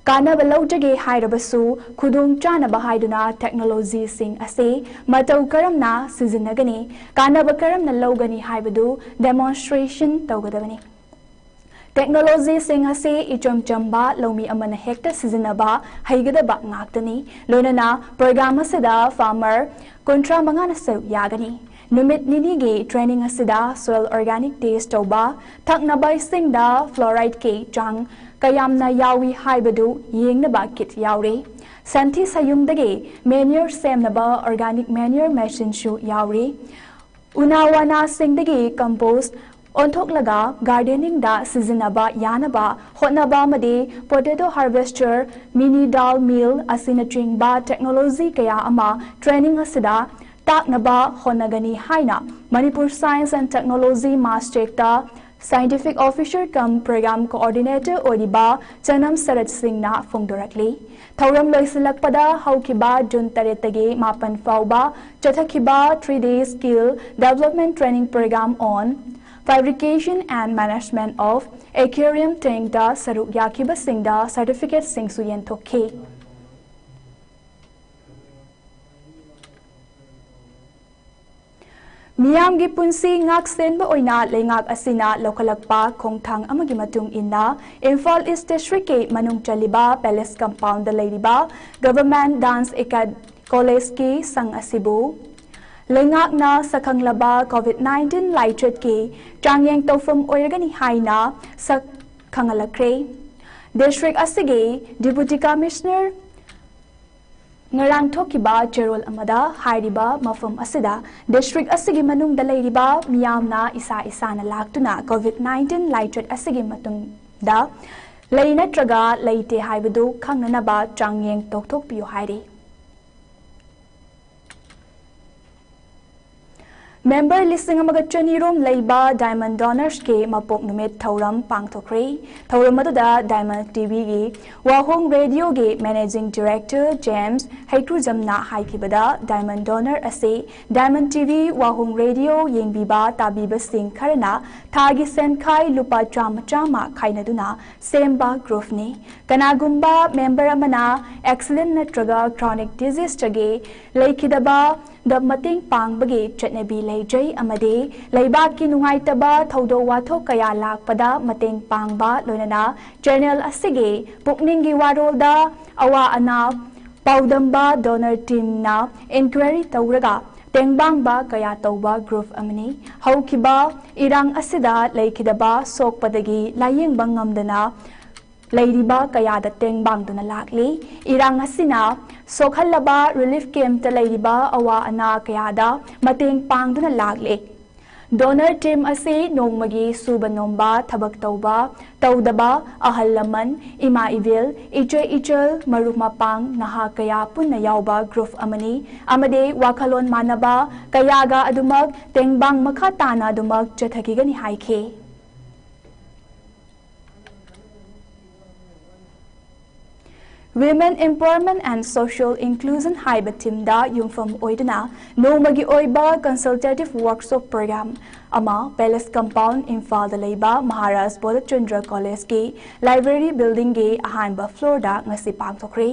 ꯀꯥꯟꯅꯕ ꯂꯧꯖꯒꯦ ꯍꯥꯏꯔꯕꯁꯨ ꯈꯨꯗꯣꯡ ꯆꯥꯅꯕ ꯍꯥꯏꯗꯨꯅ technology ꯁꯤꯡ ꯑꯁꯤ ꯃꯇꯧ ꯀꯔꯝꯅ ꯁꯤꯖꯤꯟꯅꯒꯅꯤ, ꯀꯥꯟꯅꯕ ꯀꯔꯝꯅ ꯂꯧꯒꯅꯤ ꯍꯥꯏꯕꯗꯨ demonstration ꯇꯧꯒꯗꯕꯅꯤ꯫ Technology ꯁꯤꯡ ꯑꯁꯤ ꯏꯆꯝ ꯆꯝꯕ ꯂꯧꯃꯤ ꯑꯃꯅ ꯍꯦꯛꯇ ꯁꯤꯖꯤꯟꯅꯕ ꯍꯩꯒꯗꯕ ꯉꯥꯛꯇꯅꯤ꯫ ꯂꯣꯏꯅꯅ program ꯑꯁꯤꯗ farmer ꯀꯨꯟꯊ꯭ꯔꯥ ꯃꯉꯥꯅ ꯁꯔꯨꯛ ꯌꯥꯒꯅꯤ꯫ ꯅꯨꯃꯤꯠ ꯅꯤꯅꯤꯒꯤ training ꯑꯁꯤꯗ soil organic test ꯇꯧꯕ, ꯊꯛꯅꯕ ꯏꯁꯤꯡꯗ fluoride ꯀꯤ ꯆꯥꯡ ꯀꯌꯥꯝꯅ ꯌꯥꯎꯏ ꯍꯥꯏꯕꯗꯨ ꯌꯦꯡꯅꯕ kit ꯌꯥꯎꯔꯤ꯫ ꯁꯟꯊꯤ ꯁꯌꯨꯡꯗꯒꯤ manure ꯁꯦꯝꯅꯕ organic manure machine ꯁꯨ ꯌꯥꯎꯔꯤ꯫ ꯎꯅꯥ ꯋꯥꯅꯥꯁꯤꯡꯗꯒꯤ compost ꯑꯣꯟꯊꯣꯛꯂꯒ gardening ꯗ ꯁꯤꯖꯤꯟꯅꯕ ꯌꯥꯅꯕ ꯍꯣꯠꯅꯕ ꯑꯃꯗꯤ potato harvester, mini dal mill ꯑꯁꯤꯅꯆꯤꯡꯕ technology ꯀꯌꯥ ꯑꯃ training ꯑꯁꯤꯗ ꯇꯥꯛꯅꯕ ꯍꯣꯠꯅꯒꯅꯤ ꯍꯥꯏꯅ Manipur Science and Technology MASTECH ꯇ Scientific Officer cum Program Coordinator ꯑꯣꯏꯔꯤꯕ ꯆꯅꯝ ꯁꯔꯠ ꯁꯤꯡꯅ ꯐꯣꯡꯗꯣꯔꯛꯂꯤ꯫ ꯊꯧꯔꯝ ꯂꯣꯏꯁꯤꯜꯂꯛꯄꯗ ꯍꯧꯈꯤꯕ ꯖꯨꯟ ꯇꯔꯦꯠꯇꯒꯤ ꯃꯥꯄꯟ ꯐꯥꯎꯕ ꯆꯠꯊꯈꯤꯕ three day skill development training program on fabrication and management of aquarium tank ꯇ ꯁꯔꯨꯛ ꯌꯥꯈꯤꯕꯁꯤꯡꯗ certificate ꯁꯤꯡꯁꯨ ꯌꯦꯟꯊꯣꯛꯈꯤ꯫ ꯃꯤꯌꯥꯝꯒꯤ ꯄꯨꯟꯁꯤ ꯉꯥꯛ ꯁꯦꯟꯕ ꯑꯣꯏꯅ ꯂꯩꯉꯥꯛ ꯑꯁꯤꯅ ꯂꯧꯈꯠꯂꯛꯄ ꯈꯣꯡꯊꯥꯡ ꯑꯃꯒꯤ ꯃꯇꯨꯡ ꯏꯟꯅ ꯏꯝꯐꯥꯜ ꯏꯁ ꯗꯤꯁꯇ꯭ꯔꯤꯛꯀꯤ ꯃꯅꯨꯡ ꯆꯜꯂꯤꯕ ꯄꯦꯂꯦꯁ ꯀꯝꯄꯥꯎꯟꯗ ꯂꯩꯔꯤꯕ ꯒꯚꯔꯟꯃꯦꯟꯠ ꯗꯥꯟꯁ ꯑꯦꯀꯥꯗ ꯀꯣꯂꯦꯖꯀꯤ ꯁꯪ ꯑꯁꯤꯕꯨ ꯂꯩꯉꯥꯛꯅ ꯁꯛꯈꯪꯂꯕ ꯀꯣꯚꯤꯗ ꯅꯥꯏꯟꯇꯤꯟ ꯂꯥꯏꯆꯠꯀꯤ ꯆꯥꯡꯌꯦꯡ ꯇꯧꯐꯝ ꯑꯣꯏꯔꯒꯅꯤ ꯍꯥꯏꯅ ꯁꯛ ꯈꯪꯍꯜꯂꯛꯈ꯭ꯔꯦ꯫ ꯗꯤꯁꯇ꯭ꯔꯤꯛ ꯑꯁꯤꯒꯤ ꯗꯤꯄꯨꯇꯤ ꯀꯃꯤꯁꯅꯔ ꯉꯔꯥꯡ ꯊꯣꯛꯈꯤꯕ ꯆꯦꯔꯣꯜ ꯑꯃꯗ ꯍꯥꯏꯔꯤꯕ ꯃꯐꯝ ꯑꯁꯤꯗ ꯗꯤꯁꯇ꯭ꯔꯤꯛ ꯑꯁꯤꯒꯤ ꯃꯅꯨꯡꯗ ꯂꯩꯔꯤꯕ ꯃꯤꯌꯥꯝꯅ ꯏꯁꯥ ꯏꯁꯥꯅ ꯂꯥꯛꯇꯨꯅ ꯀꯣꯚꯤꯗ ꯅꯥꯏꯟꯇꯤꯟ ꯂꯥꯏꯆꯠ ꯑꯁꯤꯒꯤ ꯃꯇꯨꯡꯗ ꯂꯩ ꯅꯠꯇ꯭ꯔꯒ ꯂꯩꯇꯦ ꯍꯥꯏꯕꯗꯨ ꯈꯪꯅꯅꯕ ꯆꯥꯡꯌꯦꯡ ꯇꯧꯊꯣꯛꯄꯤꯌꯨ ꯍꯥꯏꯔꯤ꯫ ꯃꯦꯝꯕꯔ ꯂꯤꯁꯤꯡ ꯑꯃꯒ ꯆꯅꯤ ꯔꯣꯝ ꯂꯩꯕ Diamond Donors ꯀꯤ ꯃꯄꯣꯛ ꯅꯨꯃꯤꯠ ꯊꯧꯔꯝ ꯄꯥꯡꯊꯣꯛꯈ꯭ꯔꯦ꯫ ꯊꯧꯔꯝ ꯑꯗꯨꯗ Diamond ꯇꯤꯚꯤꯒꯤ ꯋꯥꯍꯣꯡ ꯔꯦꯗꯤꯑꯣꯒꯤ Managing Director ꯖꯦꯝꯁ ꯍꯩꯀ꯭ꯔꯨꯖꯝꯅ ꯍꯥꯏꯈꯤꯕꯗ, Diamond Donor ꯑꯁꯤ Diamond ꯇꯤꯚꯤ ꯋꯥꯍꯣꯡ ꯔꯦꯗꯤꯑꯣ ꯌꯦꯡꯕꯤꯕ ꯇꯥꯕꯤꯕꯁꯤꯡ ꯈꯔꯅ ꯊꯥꯒꯤ ꯁꯦꯟꯈꯥꯏ ꯂꯨꯄꯥ ꯆꯥꯝꯃ ꯆꯥꯝꯃ ꯈꯥꯏꯅꯗꯨꯅ ꯁꯦꯝꯕ groupꯅꯤ꯫ ꯀꯅꯥꯒꯨꯝꯕ ꯃꯦꯝꯕꯔ ꯑꯃꯅ accident ꯅꯠꯇ꯭ꯔꯒ chronic diseaseꯇꯒꯤ ꯂꯩꯈꯤꯗꯕ ꯗ ꯃꯇꯦꯡ ꯄꯥꯡꯕꯒꯤ ꯆꯠꯅꯕꯤ ꯂꯩꯖꯩ ꯑꯃꯗꯤ ꯂꯩꯕꯥꯛꯀꯤ ꯅꯨꯡꯉꯥꯏꯇꯕ ꯊꯧꯗꯣꯛ ꯋꯥꯊꯣꯛ ꯀꯌꯥ ꯂꯥꯛꯄꯗ ꯃꯇꯦꯡ ꯄꯥꯡꯕ, ꯂꯣꯏꯅꯅ channel ꯑꯁꯤꯒꯤ ꯄꯨꯛꯅꯤꯡꯒꯤ ꯋꯥꯔꯣꯜꯗ ꯑꯋꯥ ꯑꯅꯥ ꯄꯥꯎꯗꯝꯕ donor teamꯅ inquiry ꯇꯧꯔꯒ ꯇꯦꯡꯕꯥꯡꯕ ꯀꯌꯥ ꯇꯧꯕ ꯒ꯭ꯔꯨꯞ ꯑꯃꯅꯤ꯫ ꯍꯧꯈꯤꯕ ꯏꯔꯥꯡ ꯑꯁꯤꯗ ꯂꯩꯈꯤꯗꯕ ꯁꯣꯛꯄꯗꯒꯤ ꯂꯥꯌꯦꯡꯕ ꯉꯝꯗꯅ ꯂꯩꯔꯤꯕ ꯀꯌꯥꯗ ꯇꯦꯡꯕꯥꯡꯗꯨꯅ ꯂꯥꯛꯂꯤ꯫ ꯏꯔꯥꯡ ꯑꯁꯤꯅ ꯁꯣꯛꯍꯜꯂꯕ ꯔꯤꯂꯤꯐ ꯀꯦꯝꯞꯇ ꯂꯩꯔꯤꯕ ꯑꯋꯥ ꯑꯅꯥ ꯀꯌꯥꯗ ꯃꯇꯦꯡ ꯄꯥꯡꯗꯨꯅ ꯂꯥꯛꯂꯤ꯫ ꯗꯣꯅꯔ ꯇꯤꯝ ꯑꯁꯤ ꯅꯣꯡꯃꯒꯤ ꯁꯨꯕ ꯅꯣꯝꯕ, ꯊꯕꯛ ꯇꯧꯕ, ꯇꯧꯗꯕ, ꯑꯍꯜ ꯂꯃꯟ, ꯏꯃꯥ ꯏꯕꯦꯜ, ꯏꯆꯦ ꯏꯆꯜ, ꯃꯔꯨꯞ ꯃꯄꯥꯡ, ꯅꯍꯥ ꯀꯌꯥ ꯄꯨꯟꯅ ꯌꯥꯎꯕ ꯒ꯭ꯔꯨꯞ ꯑꯃꯅꯤ ꯑꯃꯗꯤ ꯋꯥꯈꯜꯂꯣꯟ ꯃꯥꯟꯅꯕ ꯀꯌꯥꯒ ꯑꯗꯨꯃꯛ ꯇꯦꯡꯕꯥꯡ ꯃꯈꯥ ꯇꯥꯅ ꯑꯗꯨꯃꯛ ꯆꯠꯊꯈꯤꯒꯅꯤ ꯍꯥꯏꯈꯤ꯫ Women Empowerment and Social Inclusion ꯍꯥꯏꯕ ꯊꯤꯝꯗ ꯌꯨꯝꯐꯝ ꯑꯣꯏꯗꯨꯅ ꯅꯣꯡꯃꯒꯤ ꯑꯣꯏꯕ consultative workshop program ꯑꯃ Palace Compound, ꯏꯝꯐꯥꯜꯗ ꯂꯩꯕ ꯃꯍꯥꯔꯥꯖ ꯕꯣꯙꯆꯟꯗ꯭ꯔ ꯀꯣꯂꯦꯖꯀꯤ library buildingꯒꯤ ꯑꯍꯥꯟꯕ floorꯗ ꯉꯁꯤ ꯄꯥꯡꯊꯣꯛꯈ꯭ꯔꯦ꯫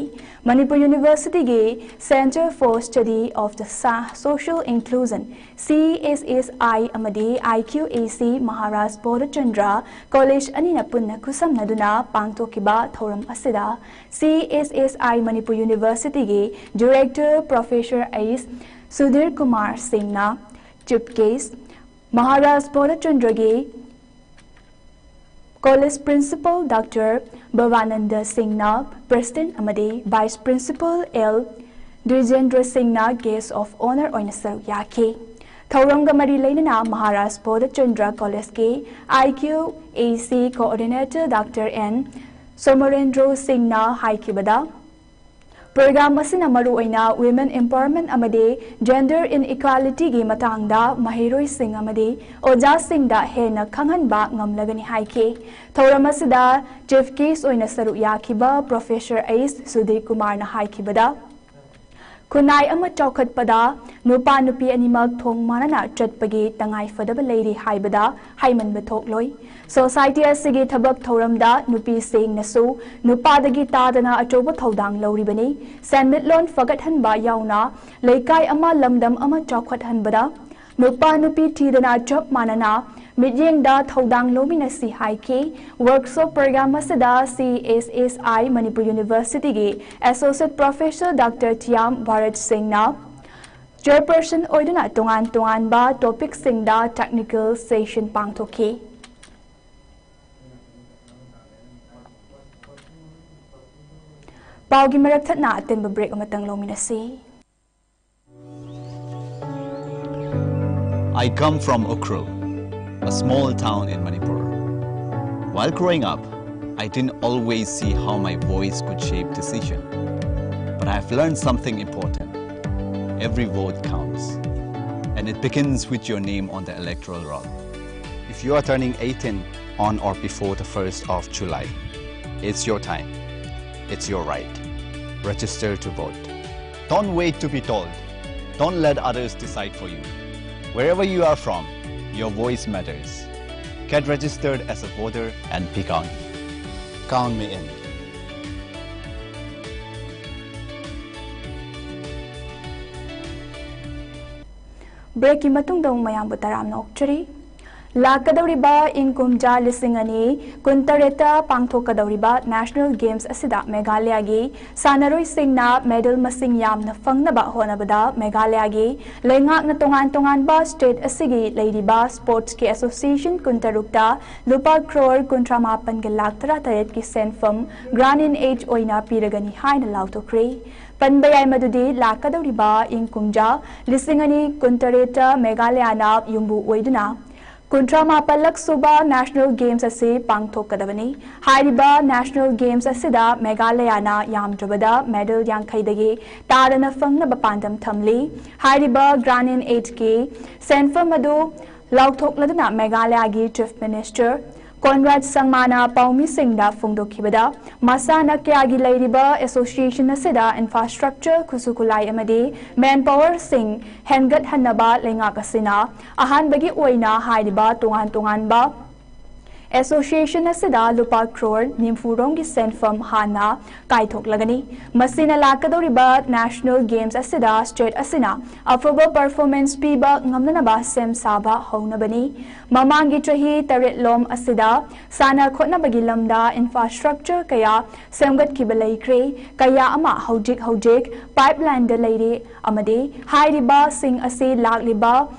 ꯃꯅꯤꯄꯨꯔ ꯌꯨꯅꯤꯚꯔꯁꯤꯇꯤꯒꯤ Centre for Study of the Sa- Social Inclusion, C S S I, ꯑꯃꯗꯤ I Q A C Maharaj Bodhchandra college ꯑꯅꯤꯅ ꯄꯨꯟꯅ ꯈꯨꯠꯁꯝꯅꯗꯨꯅ ꯄꯥꯡꯊꯣꯛꯈꯤꯕ ꯊꯧꯔꯝ ꯑꯁꯤꯗ C S S I Manipur ꯌꯨꯅꯤꯚꯔꯁꯤꯇꯤꯒꯤ director professor ꯑꯩꯁ ꯁꯨꯙꯤꯔ ꯀꯨꯃꯥꯔ ꯁꯤꯡꯅ chief guest, ꯃꯍꯥꯔꯥꯖ ꯕꯣꯙꯆꯟꯗ꯭ꯔꯒꯤ ꯀꯣꯂꯦꯖ principal Doctor ꯚꯕꯥꯅꯟꯗ ꯁꯤꯡꯅ president ꯑꯃꯗꯤ vice principal ꯑꯦꯜ ꯗ꯭ꯋꯤꯖꯦꯟꯗ꯭ꯔ ꯁꯤꯡꯅ guest of honour ꯑꯣꯏꯅ ꯁꯔꯨꯛ ꯌꯥꯈꯤ꯫ ꯊꯧꯔꯝꯒ ꯃꯔꯤ ꯂꯩꯅꯅ ꯃꯍꯥꯔꯥꯖ ꯕꯣꯙꯆꯟꯗ꯭ꯔ ꯀꯣꯂꯦꯖꯀꯤ I Q A C coordinator Doctor N ꯁꯣꯃꯔꯦꯟꯗ꯭ꯔꯣ ꯁꯤꯡꯅ ꯍꯥꯏꯈꯤꯕꯗ, program ꯑꯁꯤꯅ ꯃꯔꯨꯑꯣꯏꯅ women empowerment ꯑꯃꯗꯤ gender inequalityꯒꯤ ꯃꯇꯥꯡꯗ ꯃꯍꯩꯔꯣꯏꯁꯤꯡ ꯑꯃꯗꯤ ꯑꯣꯖꯥꯁꯤꯡꯗ ꯍꯦꯟꯅ ꯈꯪꯍꯟꯕ ꯉꯝꯂꯒꯅꯤ ꯍꯥꯏꯈꯤ꯫ ꯊꯧꯔꯝ ꯑꯁꯤꯗ chief guest ꯑꯣꯏꯅ ꯁꯔꯨꯛ ꯌꯥꯈꯤꯕ professor ꯑꯩꯁ ꯁꯨꯙꯤꯔ ꯀꯨꯃꯥꯔꯅ ꯍꯥꯏꯈꯤꯕꯗ, ꯈꯨꯟꯅꯥꯏ ꯑꯃ ꯆꯥꯎꯈꯠꯄꯗ ꯅꯨꯄꯥ ꯅꯨꯄꯤ ꯑꯅꯤꯃꯛ ꯊꯣꯡ ꯃꯥꯟꯅꯅ ꯆꯠꯄꯒꯤ ꯇꯉꯥꯏ ꯐꯗꯕ ꯂꯩꯔꯤ ꯍꯥꯏꯕꯗ ꯍꯥꯏꯃꯟꯕ ꯊꯣꯛꯂꯣꯏ꯫ Society ꯑꯁꯤꯒꯤ ꯊꯕꯛ ꯊꯧꯔꯝꯗ ꯅꯨꯄꯤꯁꯤꯡꯅꯁꯨ ꯅꯨꯄꯥꯗꯒꯤ ꯇꯥꯗꯅ ꯑꯆꯧꯕ ꯊꯧꯗꯥꯡ ꯂꯧꯔꯤꯕꯅꯤ꯫ ꯁꯦꯟꯃꯤꯠꯂꯣꯟ ꯐꯒꯠꯍꯟꯕ ꯌꯥꯎꯅ ꯂꯩꯀꯥꯏ ꯑꯃ, ꯂꯝꯗꯝ ꯑꯃ ꯆꯥꯎꯈꯠꯍꯟꯕꯗ ꯅꯨꯄꯥ ꯅꯨꯄꯤ ꯊꯤꯗꯅ ꯆꯞ ꯃꯥꯟꯅꯅ ꯃꯤꯠꯌꯦꯡꯗ ꯊꯧꯗꯥꯡ ꯂꯧꯃꯤꯟꯅꯁꯤ ꯍꯥꯏꯈꯤ꯫ Workshop program ꯑꯁꯤꯗ C S S I Manipur ꯌꯨꯅꯤꯚꯔꯁꯤꯇꯤꯒꯤ associate professor Doctor ꯊꯤꯌꯥꯝ ꯚꯥꯔꯠ ꯁꯤꯡꯅ Chairperson ꯑꯣꯏꯗꯨꯅ ꯇꯣꯉꯥꯟ ꯇꯣꯉꯥꯟꯕ ꯇꯣꯄꯤꯛꯁꯤꯡꯗ ꯇꯦꯛꯅꯤꯀꯦꯜ ꯁꯦꯁꯟ ꯄꯥꯡꯊꯣꯛꯈꯤ꯫ ꯄꯥꯎꯒꯤ ꯃꯔꯛ ꯊꯠꯅ ꯑꯇꯦꯟꯕ ꯕ꯭ꯔꯦꯛ ꯑꯃꯇꯪ ꯂꯧꯃꯤꯟꯅꯁꯤ꯫ I come from Ukhrul, a small town in Manipur. While growing up, I didn't always see how my voice could shape decision. But I've learned something important. Every vote counts. And it begins with your name on the electoral roll. If you are turning eighteen on or before the first of July, it's your time. It's your right. Register to vote. Don't wait to be told. Don't let others decide for you. Wherever you are from, your voice matters. Get registered as a voter and be counted. Count me in. ꯕ꯭ꯔꯦꯛꯀꯤ ꯃꯇꯨꯡꯗ ꯑꯃꯨꯛ ꯃꯌꯥꯝꯕꯨ ꯇꯔꯥꯝꯅ ꯑꯣꯛꯆꯔꯤ꯫ ꯂꯥꯛꯀꯗꯧꯔꯤꯕ ꯏꯪ ꯀꯨꯝꯖꯥ ꯂꯤꯁꯤꯡ ꯑꯅꯤ ꯀꯨꯟꯇꯔꯦꯠꯇ ꯄꯥꯡꯊꯣꯛꯀꯗꯧꯔꯤꯕ national games ꯑꯁꯤꯗ ꯃꯦꯘꯥꯂꯌꯥꯒꯤ ꯁꯥꯟꯅꯔꯣꯏꯁꯤꯡꯅ ꯃꯦꯗꯜ ꯃꯁꯤꯡ ꯌꯥꯝꯅ ꯐꯪꯅꯕ ꯍꯣꯠꯅꯕꯗ ꯃꯦꯘꯥꯂꯌꯥꯒꯤ ꯂꯩꯉꯥꯛꯅ ꯇꯣꯉꯥꯟ ꯇꯣꯉꯥꯟꯕ ꯁ꯭ꯇꯦꯠ ꯑꯁꯤꯒꯤ ꯂꯩꯔꯤꯕ ꯁ꯭ꯄꯣꯔꯠꯁꯀꯤ ꯑꯦꯁꯣꯁꯤꯌꯦꯁꯟ ꯀꯨꯟꯇꯔꯨꯛꯇ ꯂꯨꯄꯥ ꯀ꯭ꯔꯣꯔ ꯀꯨꯟꯊ꯭ꯔꯥ ꯃꯥꯄꯟꯒ ꯂꯥꯛ ꯇꯔꯥꯇꯔꯦꯠꯀꯤ ꯁꯦꯟꯐꯝ ꯒ꯭ꯔꯥꯟ ꯏꯟ ꯑꯦꯗ ꯑꯣꯏꯅ ꯄꯤꯔꯒꯅꯤ ꯍꯥꯏꯅ ꯂꯥꯎꯊꯣꯛꯈ꯭ꯔꯦ꯫ ꯄꯟꯕ ꯌꯥꯏ ꯃꯗꯨꯗꯤ ꯂꯥꯛꯀꯗꯧꯔꯤꯕ ꯏꯪ ꯀꯨꯝꯖꯥ ꯂꯤꯁꯤꯡ ꯑꯅꯤ ꯀꯨꯟꯇꯔꯦꯠꯇ ꯃꯦꯘꯥꯂꯌꯥꯅ ꯌꯨꯝꯕꯨ ꯑꯣꯏꯗꯨꯅ ꯀꯨꯟꯊ꯭ꯔꯥ ꯃꯥꯄꯜꯂꯛ ꯁꯨꯕ ꯅꯦꯁꯅꯦꯜ ꯒꯦꯝꯁ ꯑꯁꯤ ꯄꯥꯡꯊꯣꯛꯀꯗꯕꯅꯤ꯫ ꯍꯥꯏꯔꯤꯕ ꯅꯦꯁꯅꯦꯜ ꯒꯦꯝꯁ ꯑꯁꯤꯗ ꯃꯦꯘꯥꯂꯌꯥꯅ ꯌꯥꯝꯗ꯭ꯔꯕꯗ ꯃꯦꯗꯜ ꯌꯥꯡꯈꯩꯗꯒꯤ ꯇꯥꯗꯅ ꯐꯪꯅꯕ ꯄꯥꯟꯗꯝ ꯊꯝꯂꯤ꯫ ꯍꯥꯏꯔꯤꯕ ꯒ꯭ꯔꯥꯟ ꯏꯟ ꯑꯦꯗꯀꯤ ꯁꯦꯟꯐꯝ ꯑꯗꯨ ꯂꯥꯎꯊꯣꯛꯂꯗꯨꯅ ꯃꯦꯘꯥꯂꯌꯥꯒꯤ ꯆꯤꯐ ꯃꯤꯅꯤꯁꯇꯔ ꯀꯣꯟꯔꯥꯗ ꯁꯪꯃꯥꯅ ꯄꯥꯎꯃꯤꯁꯤꯡꯗ ꯐꯣꯡꯗꯣꯛꯈꯤꯕꯗ, ꯃꯁꯥꯟꯅ ꯀꯌꯥꯒꯤ ꯂꯩꯔꯤꯕ ꯑꯦꯁꯣꯁꯤꯌꯦꯁꯟ ꯑꯁꯤꯗ ꯏꯟꯐ꯭ꯔꯥꯁ꯭ꯇ꯭ꯔꯛꯆꯔ, ꯈꯨꯠꯁꯨ ꯈꯨꯠꯂꯥꯏ ꯑꯃꯗꯤ ꯃꯦꯟ ꯄꯥꯋꯔꯁꯤꯡ ꯍꯦꯟꯒꯠꯍꯟꯅꯕ ꯂꯩꯉꯥꯛ ꯑꯁꯤꯅ ꯑꯍꯥꯟꯕꯒꯤ ꯑꯣꯏꯅ ꯍꯥꯏꯔꯤꯕ ꯇꯣꯉꯥꯟ ꯇꯣꯉꯥꯟꯕ Association ꯑꯁꯤꯗ ꯂꯨꯄꯥ ꯀ꯭ꯔꯣꯔ ꯅꯤꯐꯨ ꯔꯣꯝꯒꯤ ꯁꯦꯟꯐꯝ ꯍꯥꯟꯅ ꯀꯥꯏꯊꯣꯛꯂꯒꯅꯤ꯫ ꯃꯁꯤꯅ ꯂꯥꯛꯀꯗꯧꯔꯤꯕ National Games ꯑꯁꯤꯗ state ꯑꯁꯤꯅ ꯑꯐꯕ performance ꯄꯤꯕ ꯉꯝꯅꯅꯕ ꯁꯦꯝ ꯁꯥꯕ ꯍꯧꯅꯕꯅꯤ꯫ ꯃꯃꯥꯡꯒꯤ ꯆꯍꯤ ꯇꯔꯦꯠꯂꯣꯝ ꯑꯁꯤꯗ ꯁꯥꯟꯅ ꯈꯣꯠꯅꯕꯒꯤ ꯂꯝꯗ infrastructure ꯀꯌꯥ ꯁꯦꯝꯒꯠꯈꯤꯕ ꯂꯩꯈ꯭ꯔꯦ꯫ ꯀꯌꯥ ꯑꯃ ꯍꯧꯖꯤꯛ ꯍꯧꯖꯤꯛ pipeline ꯗ ꯂꯩꯔꯤ ꯑꯃꯗꯤ ꯍꯥꯏꯔꯤꯕꯁꯤꯡ ꯑꯁꯤ ꯂꯥꯛꯂꯤꯕ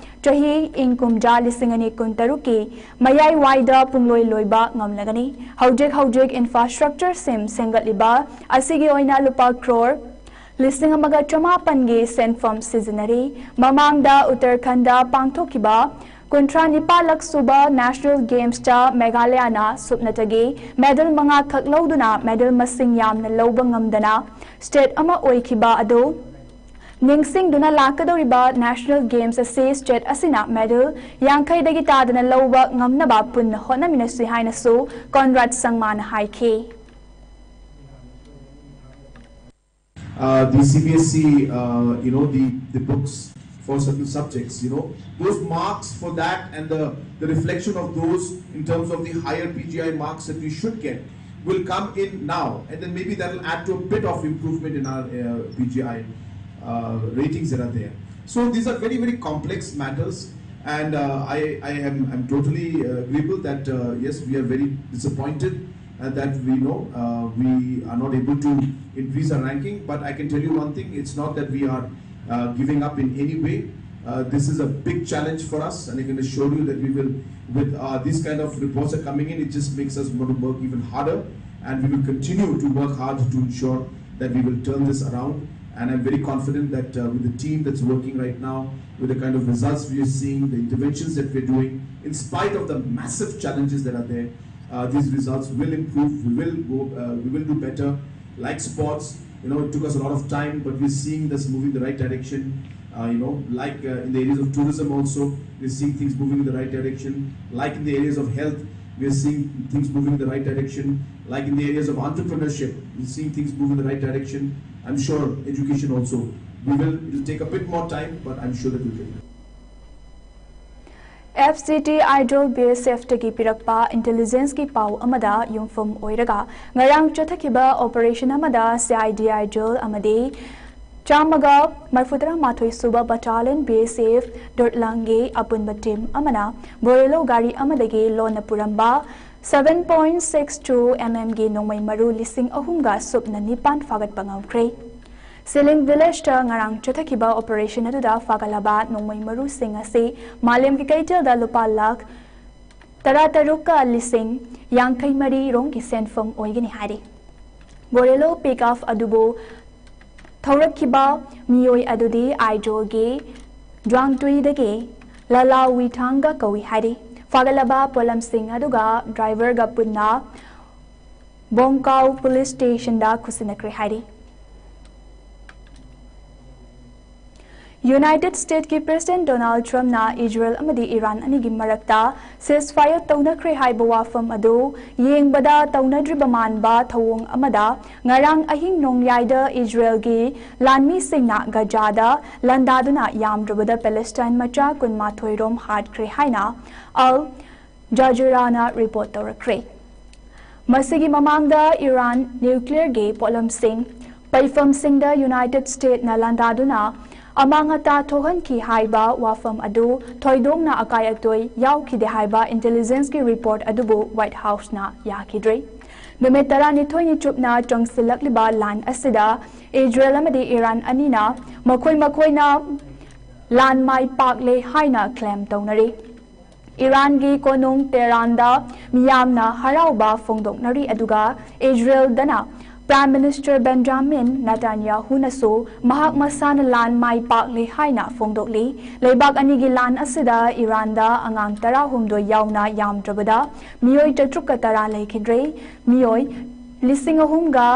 ꯆꯍꯤ ꯏꯪ ꯀꯨꯝꯖꯥ ꯂꯤꯁꯤꯡ ꯑꯅꯤ ꯀꯨꯟꯇꯔꯨꯛꯀꯤ ꯃꯌꯥꯏꯋꯥꯏꯗ ꯄꯨꯡꯂꯣꯏ ꯂꯣꯏꯕ ꯉꯝꯂꯒꯅꯤ꯫ ꯍꯧꯖꯤꯛ ꯍꯧꯖꯤꯛ infrastructure ꯁꯦꯝ ꯁꯦꯝꯒꯠꯂꯤꯕ ꯑꯁꯤꯒꯤ ꯑꯣꯏꯅ ꯂꯨꯄꯥ ꯀ꯭ꯔꯣꯔ ꯂꯤꯁꯤꯡ ꯑꯃꯒ ꯆꯃꯥꯄꯟꯒꯤ ꯁꯦꯟꯐꯝ ꯁꯤꯖꯤꯟꯅꯔꯤ꯫ ꯃꯃꯥꯡꯗ ꯎꯠꯇꯔꯈꯟꯗ ꯄꯥꯡꯊꯣꯛꯈꯤꯕ ꯀꯨꯟꯊ꯭ꯔꯥ ꯅꯤꯄꯥꯜꯂꯛ ꯁꯨꯕ National Games ꯇ ꯃꯦꯘꯥꯂꯌꯅ ꯁꯨꯞꯅꯇꯒꯤ medal ꯃꯉꯥꯈꯛ ꯂꯧꯗꯨꯅ medal ꯃꯁꯤꯡ ꯌꯥꯝꯅ ꯂꯧꯕ ꯉꯝꯗꯅ state ꯑꯃ ꯑꯣꯏꯈꯤꯕ ꯑꯗꯨ ꯅꯤꯡꯁꯤꯡꯗꯨꯅ ꯂꯥꯛꯀꯗꯧꯔꯤꯕ National Games ꯑꯁꯤ state ꯑꯁꯤꯅ medal ꯌꯥꯡꯈꯩꯗꯒꯤ ꯇꯥꯗꯅ ꯂꯧꯕ ꯉꯝꯅꯕ ꯄꯨꯟꯅ ꯍꯣꯠꯅꯃꯤꯟꯅꯁꯤ ꯍꯥꯏꯅꯁꯨ ꯀꯣꯟꯔꯥꯗ ꯁꯪꯃꯥꯅ ꯍꯥꯏꯈꯤ꯫ Uh, the C B S E, uh, you know, the, the books for certain subjects, you know, those marks for that and the, the reflection of those in terms of the higher P G I marks that we should get will come in now, and then maybe that will add to a bit of improvement in our uh, P G I uh, ratings that are there. So these are very, very complex matters, and uh, I, I am I'm totally uh, agreeable that uh, yes, we are very disappointed uh, that we know uh, we are not able to increase our ranking. But I can tell you one thing: it's not that we are uh, giving up in any way. Uh, this is a big challenge for us, and I can assure you that we will, with uh, these kind of reports are coming in, it just makes us want to work even harder, and we will continue to work hard to ensure that we will turn this around. And I'm very confident that uh, with the team that's working right now, with the kind of results we are seeing, the interventions that we're doing, in spite of the massive challenges that are there, uh, these results will improve. We will go. Uh, we will do better. Like sports, you know, it took us a lot of time, but we're seeing this moving the right direction. Uh, you know, like uh, in the areas of tourism also, we're seeing things moving in the right direction. Like in the areas of health, we're seeing things moving in the right direction. Like in the areas of entrepreneurship, we're seeing things move in the right direction. I'm sure education also. We will, it'll take a bit more time, but I'm sure that we'll get there. F C T idol B S ꯑꯦꯐꯇꯒꯤ ꯄꯤꯔꯛꯄ ꯏꯟꯇꯦꯂꯤꯖꯦꯟꯁꯀꯤ ꯄꯥꯎ ꯑꯃꯗ ꯌꯨꯝꯐꯝ ꯑꯣꯏꯔꯒ ꯉꯔꯥꯡ ꯆꯠꯊꯈꯤꯕ operation ꯑꯃꯗ C I D idol ꯑꯃꯗꯤ ꯆꯥꯝꯃꯒ ꯃꯔꯐꯨꯇꯔꯥ ꯃꯥꯊꯣꯏ ꯁꯨꯕ ꯕꯇꯥꯂꯤꯌꯟ ꯕꯤ ꯑꯦꯁ ꯑꯦꯐ ꯗꯨꯔꯠꯂꯥꯡꯒꯤ ꯑꯄꯨꯟꯕ ꯇꯤꯝ ꯑꯃꯅ ꯕꯣꯔꯦꯂꯣ ꯒꯥꯔꯤ ꯑꯃꯗꯒꯤ ꯂꯣꯟꯅ ꯄꯨꯔꯝꯕ seven point six two M M ꯒꯤ ꯅꯣꯡꯃꯩ ꯃꯔꯨ ꯂꯤꯁꯤꯡ ꯑꯍꯨꯝꯒ ꯁꯨꯞꯅ ꯅꯤꯄꯥꯟ ꯐꯥꯒꯠꯄ ꯉꯝꯈ꯭ꯔꯦ꯫ ꯁꯤꯂꯤꯡ ꯚꯤꯂꯦꯖꯇ ꯉꯔꯥꯡ ꯆꯠꯊꯈꯤꯕ ꯑꯣꯄꯔꯦꯁꯟ ꯑꯗꯨꯗ ꯐꯥꯒꯠꯂꯕ ꯅꯣꯡꯃꯩ ꯃꯔꯨꯁꯤꯡ ꯑꯁꯤ ꯃꯥꯂꯦꯝꯒꯤ ꯀꯩꯊꯦꯜꯗ ꯂꯨꯄꯥ ꯂꯥꯈ ꯇꯔꯥꯇꯔꯨꯛꯀ ꯂꯤꯁꯤꯡ ꯌꯥꯡꯈꯩ ꯃꯔꯤ ꯔꯣꯝꯒꯤ ꯁꯦꯟꯐꯝ ꯑꯣꯏꯒꯅꯤ ꯍꯥꯏꯔꯤ꯫ ꯕꯣꯔꯦꯂꯣ ꯄꯤꯛꯑꯞ ꯑꯗꯨꯕꯨ ꯊꯧꯔꯛꯈꯤꯕ ꯃꯤꯑꯣꯏ ꯑꯗꯨꯗꯤ ꯑꯥꯏꯖꯣꯜꯒꯤ ꯖ꯭ꯋꯥꯡꯇꯨꯏꯗꯒꯤ ꯂꯂꯥ ꯋꯤꯊꯥꯡꯒ ꯀꯧꯏ ꯍꯥꯏꯔꯤ꯫ ꯐꯥꯒꯠꯂꯕ ꯄꯣꯠꯂꯝꯁꯤꯡ ꯑꯗꯨꯒ ꯗ꯭ꯔꯥꯏꯚꯔꯒ ꯄꯨꯟꯅ ꯕꯣꯡꯀꯥꯎ ꯄꯨꯂꯤꯁ ꯁ꯭ꯇꯦꯁꯟꯗ ꯈꯨꯠꯁꯤꯟꯅꯈ꯭ꯔꯦ ꯍꯥꯏꯔꯤ꯫ ꯌꯨꯅꯥꯏꯇꯦꯗ ꯁ꯭ꯇꯦꯠꯀꯤ ꯄ꯭ꯔꯦꯁꯤꯗꯦꯟꯠ ꯗꯣꯅꯥꯜꯗ ꯇ꯭ꯔꯝꯞꯅ ꯏꯖꯔꯦꯜ ꯑꯃꯗꯤ ꯏꯔꯥꯟ ꯑꯅꯤꯒꯤ ꯃꯔꯛꯇ ꯁꯤꯖꯐꯥꯌꯔ ꯇꯧꯅꯈ꯭ꯔꯦ ꯍꯥꯏꯕ ꯋꯥꯐꯝ ꯑꯗꯨ ꯌꯦꯡꯕꯗ ꯇꯧꯅꯗ꯭ꯔꯤꯕ ꯃꯥꯟꯕ ꯊꯧꯑꯣꯡ ꯑꯃꯗ ꯉꯔꯥꯡ ꯑꯍꯤꯡ ꯅꯣꯡꯌꯥꯏꯗ ꯏꯖꯔꯦꯜꯒꯤ ꯂꯥꯟꯃꯤꯁꯤꯡꯅ ꯒꯖꯥꯗ ꯂꯥꯟꯗꯥꯗꯨꯅ ꯌꯥꯝꯗ꯭ꯔꯕꯗ ꯄꯦꯂꯦꯁꯇꯥꯏꯟ ꯃꯆꯥ ꯀꯨꯟꯃꯥꯊꯣꯏ ꯔꯣꯝ ꯍꯥꯠꯈ꯭ꯔꯦ ꯍꯥꯏꯅ ꯑꯜ ꯖꯖꯤꯔꯥꯅ ꯔꯤꯄꯣꯔꯠ ꯇꯧꯔꯛꯈ꯭ꯔꯦ꯫ ꯃꯁꯤꯒꯤ ꯃꯃꯥꯡꯗ ꯏꯔꯥꯟ ꯅ꯭ꯌꯨꯀ꯭ꯂꯤꯌꯔꯒꯤ ꯄꯣꯠꯂꯝꯁꯤꯡ ꯄꯩꯐꯝꯁꯤꯡꯗ ꯌꯨꯅꯥꯏꯇꯦꯗ ꯁ꯭ꯇꯦꯠꯅ ꯂꯥꯟꯗꯥꯗꯨꯅ ꯑꯃꯥꯡ ꯑꯇꯥ ꯊꯣꯛꯍꯟꯈꯤ ꯍꯥꯏꯕ ꯋꯥꯐꯝ ꯑꯗꯨ ꯊꯣꯏꯗꯣꯛꯅ ꯑꯀꯥꯏ ꯑꯇꯣꯏ ꯌꯥꯎꯈꯤꯗꯦ ꯍꯥꯏꯕ ꯏꯟꯇꯦꯂꯤꯖꯦꯟꯁꯀꯤ ꯔꯤꯄꯣꯔꯠ ꯑꯗꯨꯕꯨ ꯋꯥꯏꯠ ꯍꯥꯎꯁꯅ ꯌꯥꯈꯤꯗ꯭ꯔꯦ꯫ ꯅꯨꯃꯤꯠ ꯇꯔꯥꯅꯤꯊꯣꯏꯅꯤ ꯆꯨꯞꯅ ꯆꯪꯁꯤꯜꯂꯛꯂꯤꯕ ꯂꯥꯟ ꯑꯁꯤꯗ ꯏꯖꯔꯦꯜ ꯑꯃꯗꯤ ꯏꯔꯥꯟ ꯑꯅꯤꯅ ꯃꯈꯣꯏ ꯃꯈꯣꯏꯅ ꯂꯥꯟ ꯃꯥꯏ ꯄꯥꯛꯂꯦ ꯍꯥꯏꯅ ꯀ꯭ꯂꯦꯝ ꯇꯧꯅꯔꯤ꯫ ꯏꯔꯥꯟꯒꯤ ꯀꯣꯅꯨꯡ ꯇꯦꯍꯔꯥꯟꯗ ꯃꯤꯌꯥꯝꯅ ꯍꯔꯥꯎꯕ ꯐꯣꯡꯗꯣꯛꯅꯔꯤ, ꯑꯗꯨꯒ ꯏꯖꯔꯦꯜꯗꯅ ꯄ꯭ꯔꯥꯏꯝ ꯃꯤꯅꯤꯁꯇꯔ ꯕꯦꯟꯖꯥꯃꯤꯟ ꯅꯦꯇꯥꯟꯌꯥꯍꯨꯅꯁꯨ ꯃꯍꯥꯛ ꯃꯁꯥꯅ ꯂꯥꯟ ꯃꯥꯏ ꯄꯥꯛꯂꯦ ꯍꯥꯏꯅ ꯐꯣꯡꯗꯣꯛꯂꯤ꯫ ꯂꯩꯕꯥꯛ ꯑꯅꯤꯒꯤ ꯂꯥꯟ ꯑꯁꯤꯗ ꯏꯔꯥꯟꯗ ꯑꯉꯥꯡ ꯇꯔꯥꯍꯨꯝꯗꯣꯏ ꯌꯥꯎꯅ ꯌꯥꯝꯗ꯭ꯔꯕꯗ ꯃꯤꯑꯣꯏ ꯆꯥꯇ꯭ꯔꯨꯛꯀ ꯇꯔꯥ ꯂꯩꯈꯤꯗ꯭ꯔꯦ꯫ ꯃꯤꯑꯣꯏ ꯂꯤꯁꯤꯡ ꯑꯍꯨꯝꯒ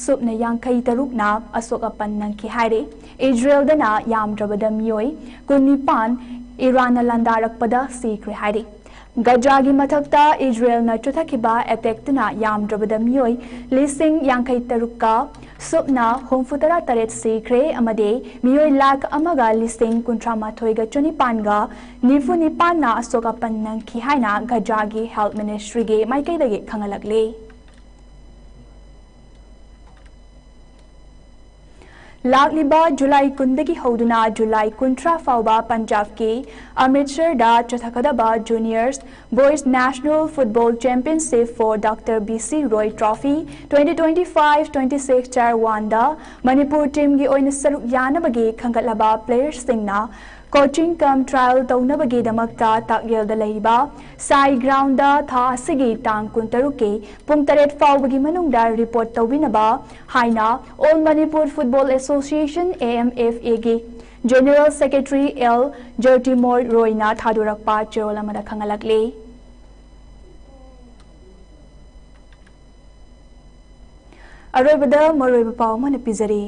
ꯁꯨꯞꯅ ꯌꯥꯡꯈꯩ ꯇꯔꯨꯛꯅ ꯑꯁꯣꯛ ꯑꯄꯟ ꯅꯪꯈꯤ ꯍꯥꯏꯔꯤ꯫ ꯏꯖꯔꯦꯜꯗꯅ ꯌꯥꯝꯗ꯭ꯔꯕꯗ ꯃꯤꯑꯣꯏ ꯀꯨꯟꯅꯤꯄꯥꯟ ꯏꯔꯥꯟꯅ ꯂꯥꯟꯗꯥꯔꯛꯄꯗ ꯁꯤꯈ꯭ꯔꯦ ꯍꯥꯏꯔꯤ꯫ ꯒꯖꯥꯒꯤ ꯃꯊꯛꯇ ꯏꯖꯔꯦꯜꯅ ꯆꯠꯊꯈꯤꯕ ꯑꯦꯇꯦꯛꯇꯨꯅ ꯌꯥꯝꯗ꯭ꯔꯕꯗ ꯃꯤꯑꯣꯏ ꯂꯤꯁꯤꯡ ꯌꯥꯡꯈꯩ ꯇꯔꯨꯛꯀ ꯁꯨꯞꯅ ꯍꯨꯝꯐꯨꯇꯔꯥ ꯇꯔꯦꯠ ꯁꯤꯈ꯭ꯔꯦ ꯑꯃꯗꯤ ꯃꯤꯑꯣꯏ ꯂꯥꯈ ꯑꯃꯒ ꯂꯤꯁꯤꯡ ꯀꯨꯟꯊ꯭ꯔꯥ ꯃꯥꯊꯣꯏꯒ ꯆꯅꯤꯄꯥꯟꯒ ꯅꯤꯐꯨ ꯅꯤꯄꯥꯟꯅ ꯑꯁꯣꯛ ꯑꯄꯟ ꯅꯪꯈꯤ ꯍꯥꯏꯅ ꯒꯖꯥꯒꯤ ꯍꯦꯜꯊ ꯃꯤꯅꯤꯁꯇ꯭ꯔꯤꯒꯤ ꯃꯥꯏꯀꯩꯗꯒꯤ ꯈꯪꯍꯜꯂꯛꯂꯤ꯫ ꯂꯥꯛꯂꯤꯕ ꯖꯨꯂꯥꯏ ꯀꯨꯟꯗꯒꯤ ꯍꯧꯗꯨꯅ ꯖꯨꯂꯥꯏ ꯀꯨꯟꯊ꯭ꯔꯥ ꯐꯥꯎꯕ ꯄꯟꯖꯥꯕꯀꯤ ꯑꯃ꯭ꯔꯤꯠꯁꯔꯗ ꯆꯠꯊꯒꯗꯕ Juniors Boys National Football Championship for Doctor B C Roy Trophy twenty twenty-five twenty-six Tier Oneꯗ Manipur ꯇꯤꯝꯒꯤ ꯑꯣꯏꯅ ꯁꯔꯨꯛ ꯌꯥꯅꯕꯒꯤ ꯈꯟꯒꯠꯂꯕ ꯄ꯭ꯂꯦꯌꯔꯁꯤꯡꯅ ꯀꯣꯆꯤꯡ ꯀꯝ ꯇ꯭ꯔꯥꯏꯜ ꯇꯧꯅꯕꯒꯤꯗꯃꯛꯇ ꯇꯥꯛꯌꯦꯜꯗ ꯂꯩꯔꯤꯕ ꯁꯥꯏ ꯒ꯭ꯔꯥꯎꯟꯗ ꯊꯥ ꯑꯁꯤꯒꯤ ꯇꯥꯡ ꯀꯨꯟꯇꯔꯨꯛꯀꯤ ꯄꯨꯡ ꯇꯔꯦꯠ ꯐꯥꯎꯕꯒꯤ ꯃꯅꯨꯡꯗ ꯔꯤꯄꯣꯔꯠ ꯇꯧꯕꯤꯅꯕ ꯍꯥꯏꯅ All Manipur Football Association, A M F Aꯒꯤ General Secretary L Jyotimor Royꯅ ꯊꯥꯗꯣꯔꯛꯄ ꯆꯦꯔꯣꯜ ꯑꯃꯗ ꯈꯪꯍꯜꯂꯛꯂꯤ꯫ ꯑꯔꯣꯏꯕꯗ ꯃꯔꯨꯑꯣꯏꯕ ꯄꯥꯎ ꯑꯃꯅ ꯄꯤꯖꯔꯤ꯫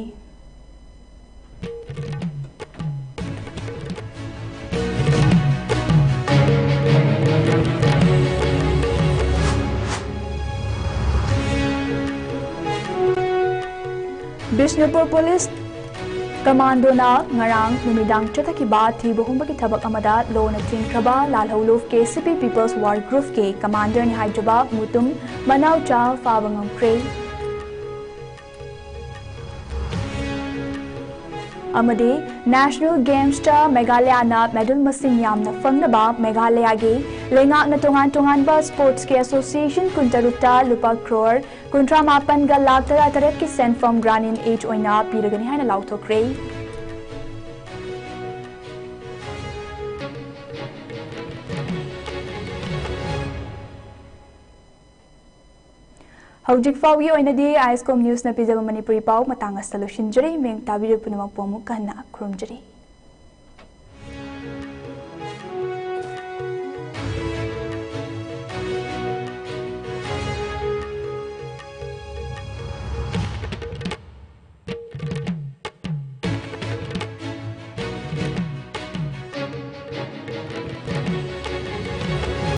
ꯕꯤꯁꯅꯨꯄꯨꯔ ꯄꯨꯂꯤꯁ ꯀꯃꯥꯟꯗꯣꯅ ꯉꯔꯥꯡ ꯅꯨꯃꯤꯗꯥꯡ ꯆꯠꯊꯈꯤꯕ ꯊꯤꯕ ꯍꯨꯝꯕꯒꯤ ꯊꯕꯛ ꯑꯃꯗ ꯂꯣꯅ ꯊꯤꯡꯈ꯭ꯔꯕ ꯂꯥꯜꯍꯧꯂꯨꯞ K C P People's War Groupꯀꯤ commanderꯅꯤ ꯍꯥꯏꯖꯕ ꯃꯨꯇꯨꯝ ꯃꯅꯥꯎꯆꯥ ꯐꯥꯕ ꯉꯝꯈ꯭ꯔꯦ꯫ ꯑꯃꯗꯤ National Gamesꯇ ꯃꯦꯘꯥꯂꯌꯥꯅ medal ꯃꯁꯤꯡ ꯌꯥꯝꯅ ꯐꯪꯅꯕ ꯃꯦꯘꯥꯂꯌꯥꯒꯤ ꯂꯩꯉꯥꯛꯅ ꯇꯣꯉꯥꯟ ꯇꯣꯉꯥꯟꯕ sportsꯀꯤ association ꯀꯨꯟꯇꯔꯨꯛꯇ ꯂꯨꯄꯥ ꯀ꯭ꯔꯣꯔ ꯀꯨꯟꯊ꯭ꯔꯥ ꯃꯥꯄꯟꯒ ꯂꯥꯈ ꯇꯔꯥꯇꯔꯦꯠꯀꯤ ꯁꯦꯟꯐꯝ grant in aid ꯑꯣꯏꯅ ꯄꯤꯔꯒꯅꯤ ꯍꯥꯏꯅ ꯂꯥꯎꯊꯣꯛꯈ꯭ꯔꯦ꯫ ꯍꯧꯖꯤꯛ ꯐꯥꯎꯒꯤ ꯑꯣꯏꯅꯗꯤ ISCOM Newsꯅ ꯄꯤꯖꯕ ꯃꯅꯤꯄꯨꯔꯤ ꯄꯥꯎ ꯃꯇꯥꯡ ꯑꯁꯤꯗ ꯂꯣꯏꯁꯤꯟꯖꯔꯤ꯫ ꯃꯤꯌꯥꯝ ꯇꯥꯕꯤꯔꯤꯕ ꯄꯨꯝꯅꯃꯛꯄꯨ ꯑꯃꯨꯛ ꯍꯟꯅ ꯈꯨꯔꯨꯝꯖꯔꯤ꯫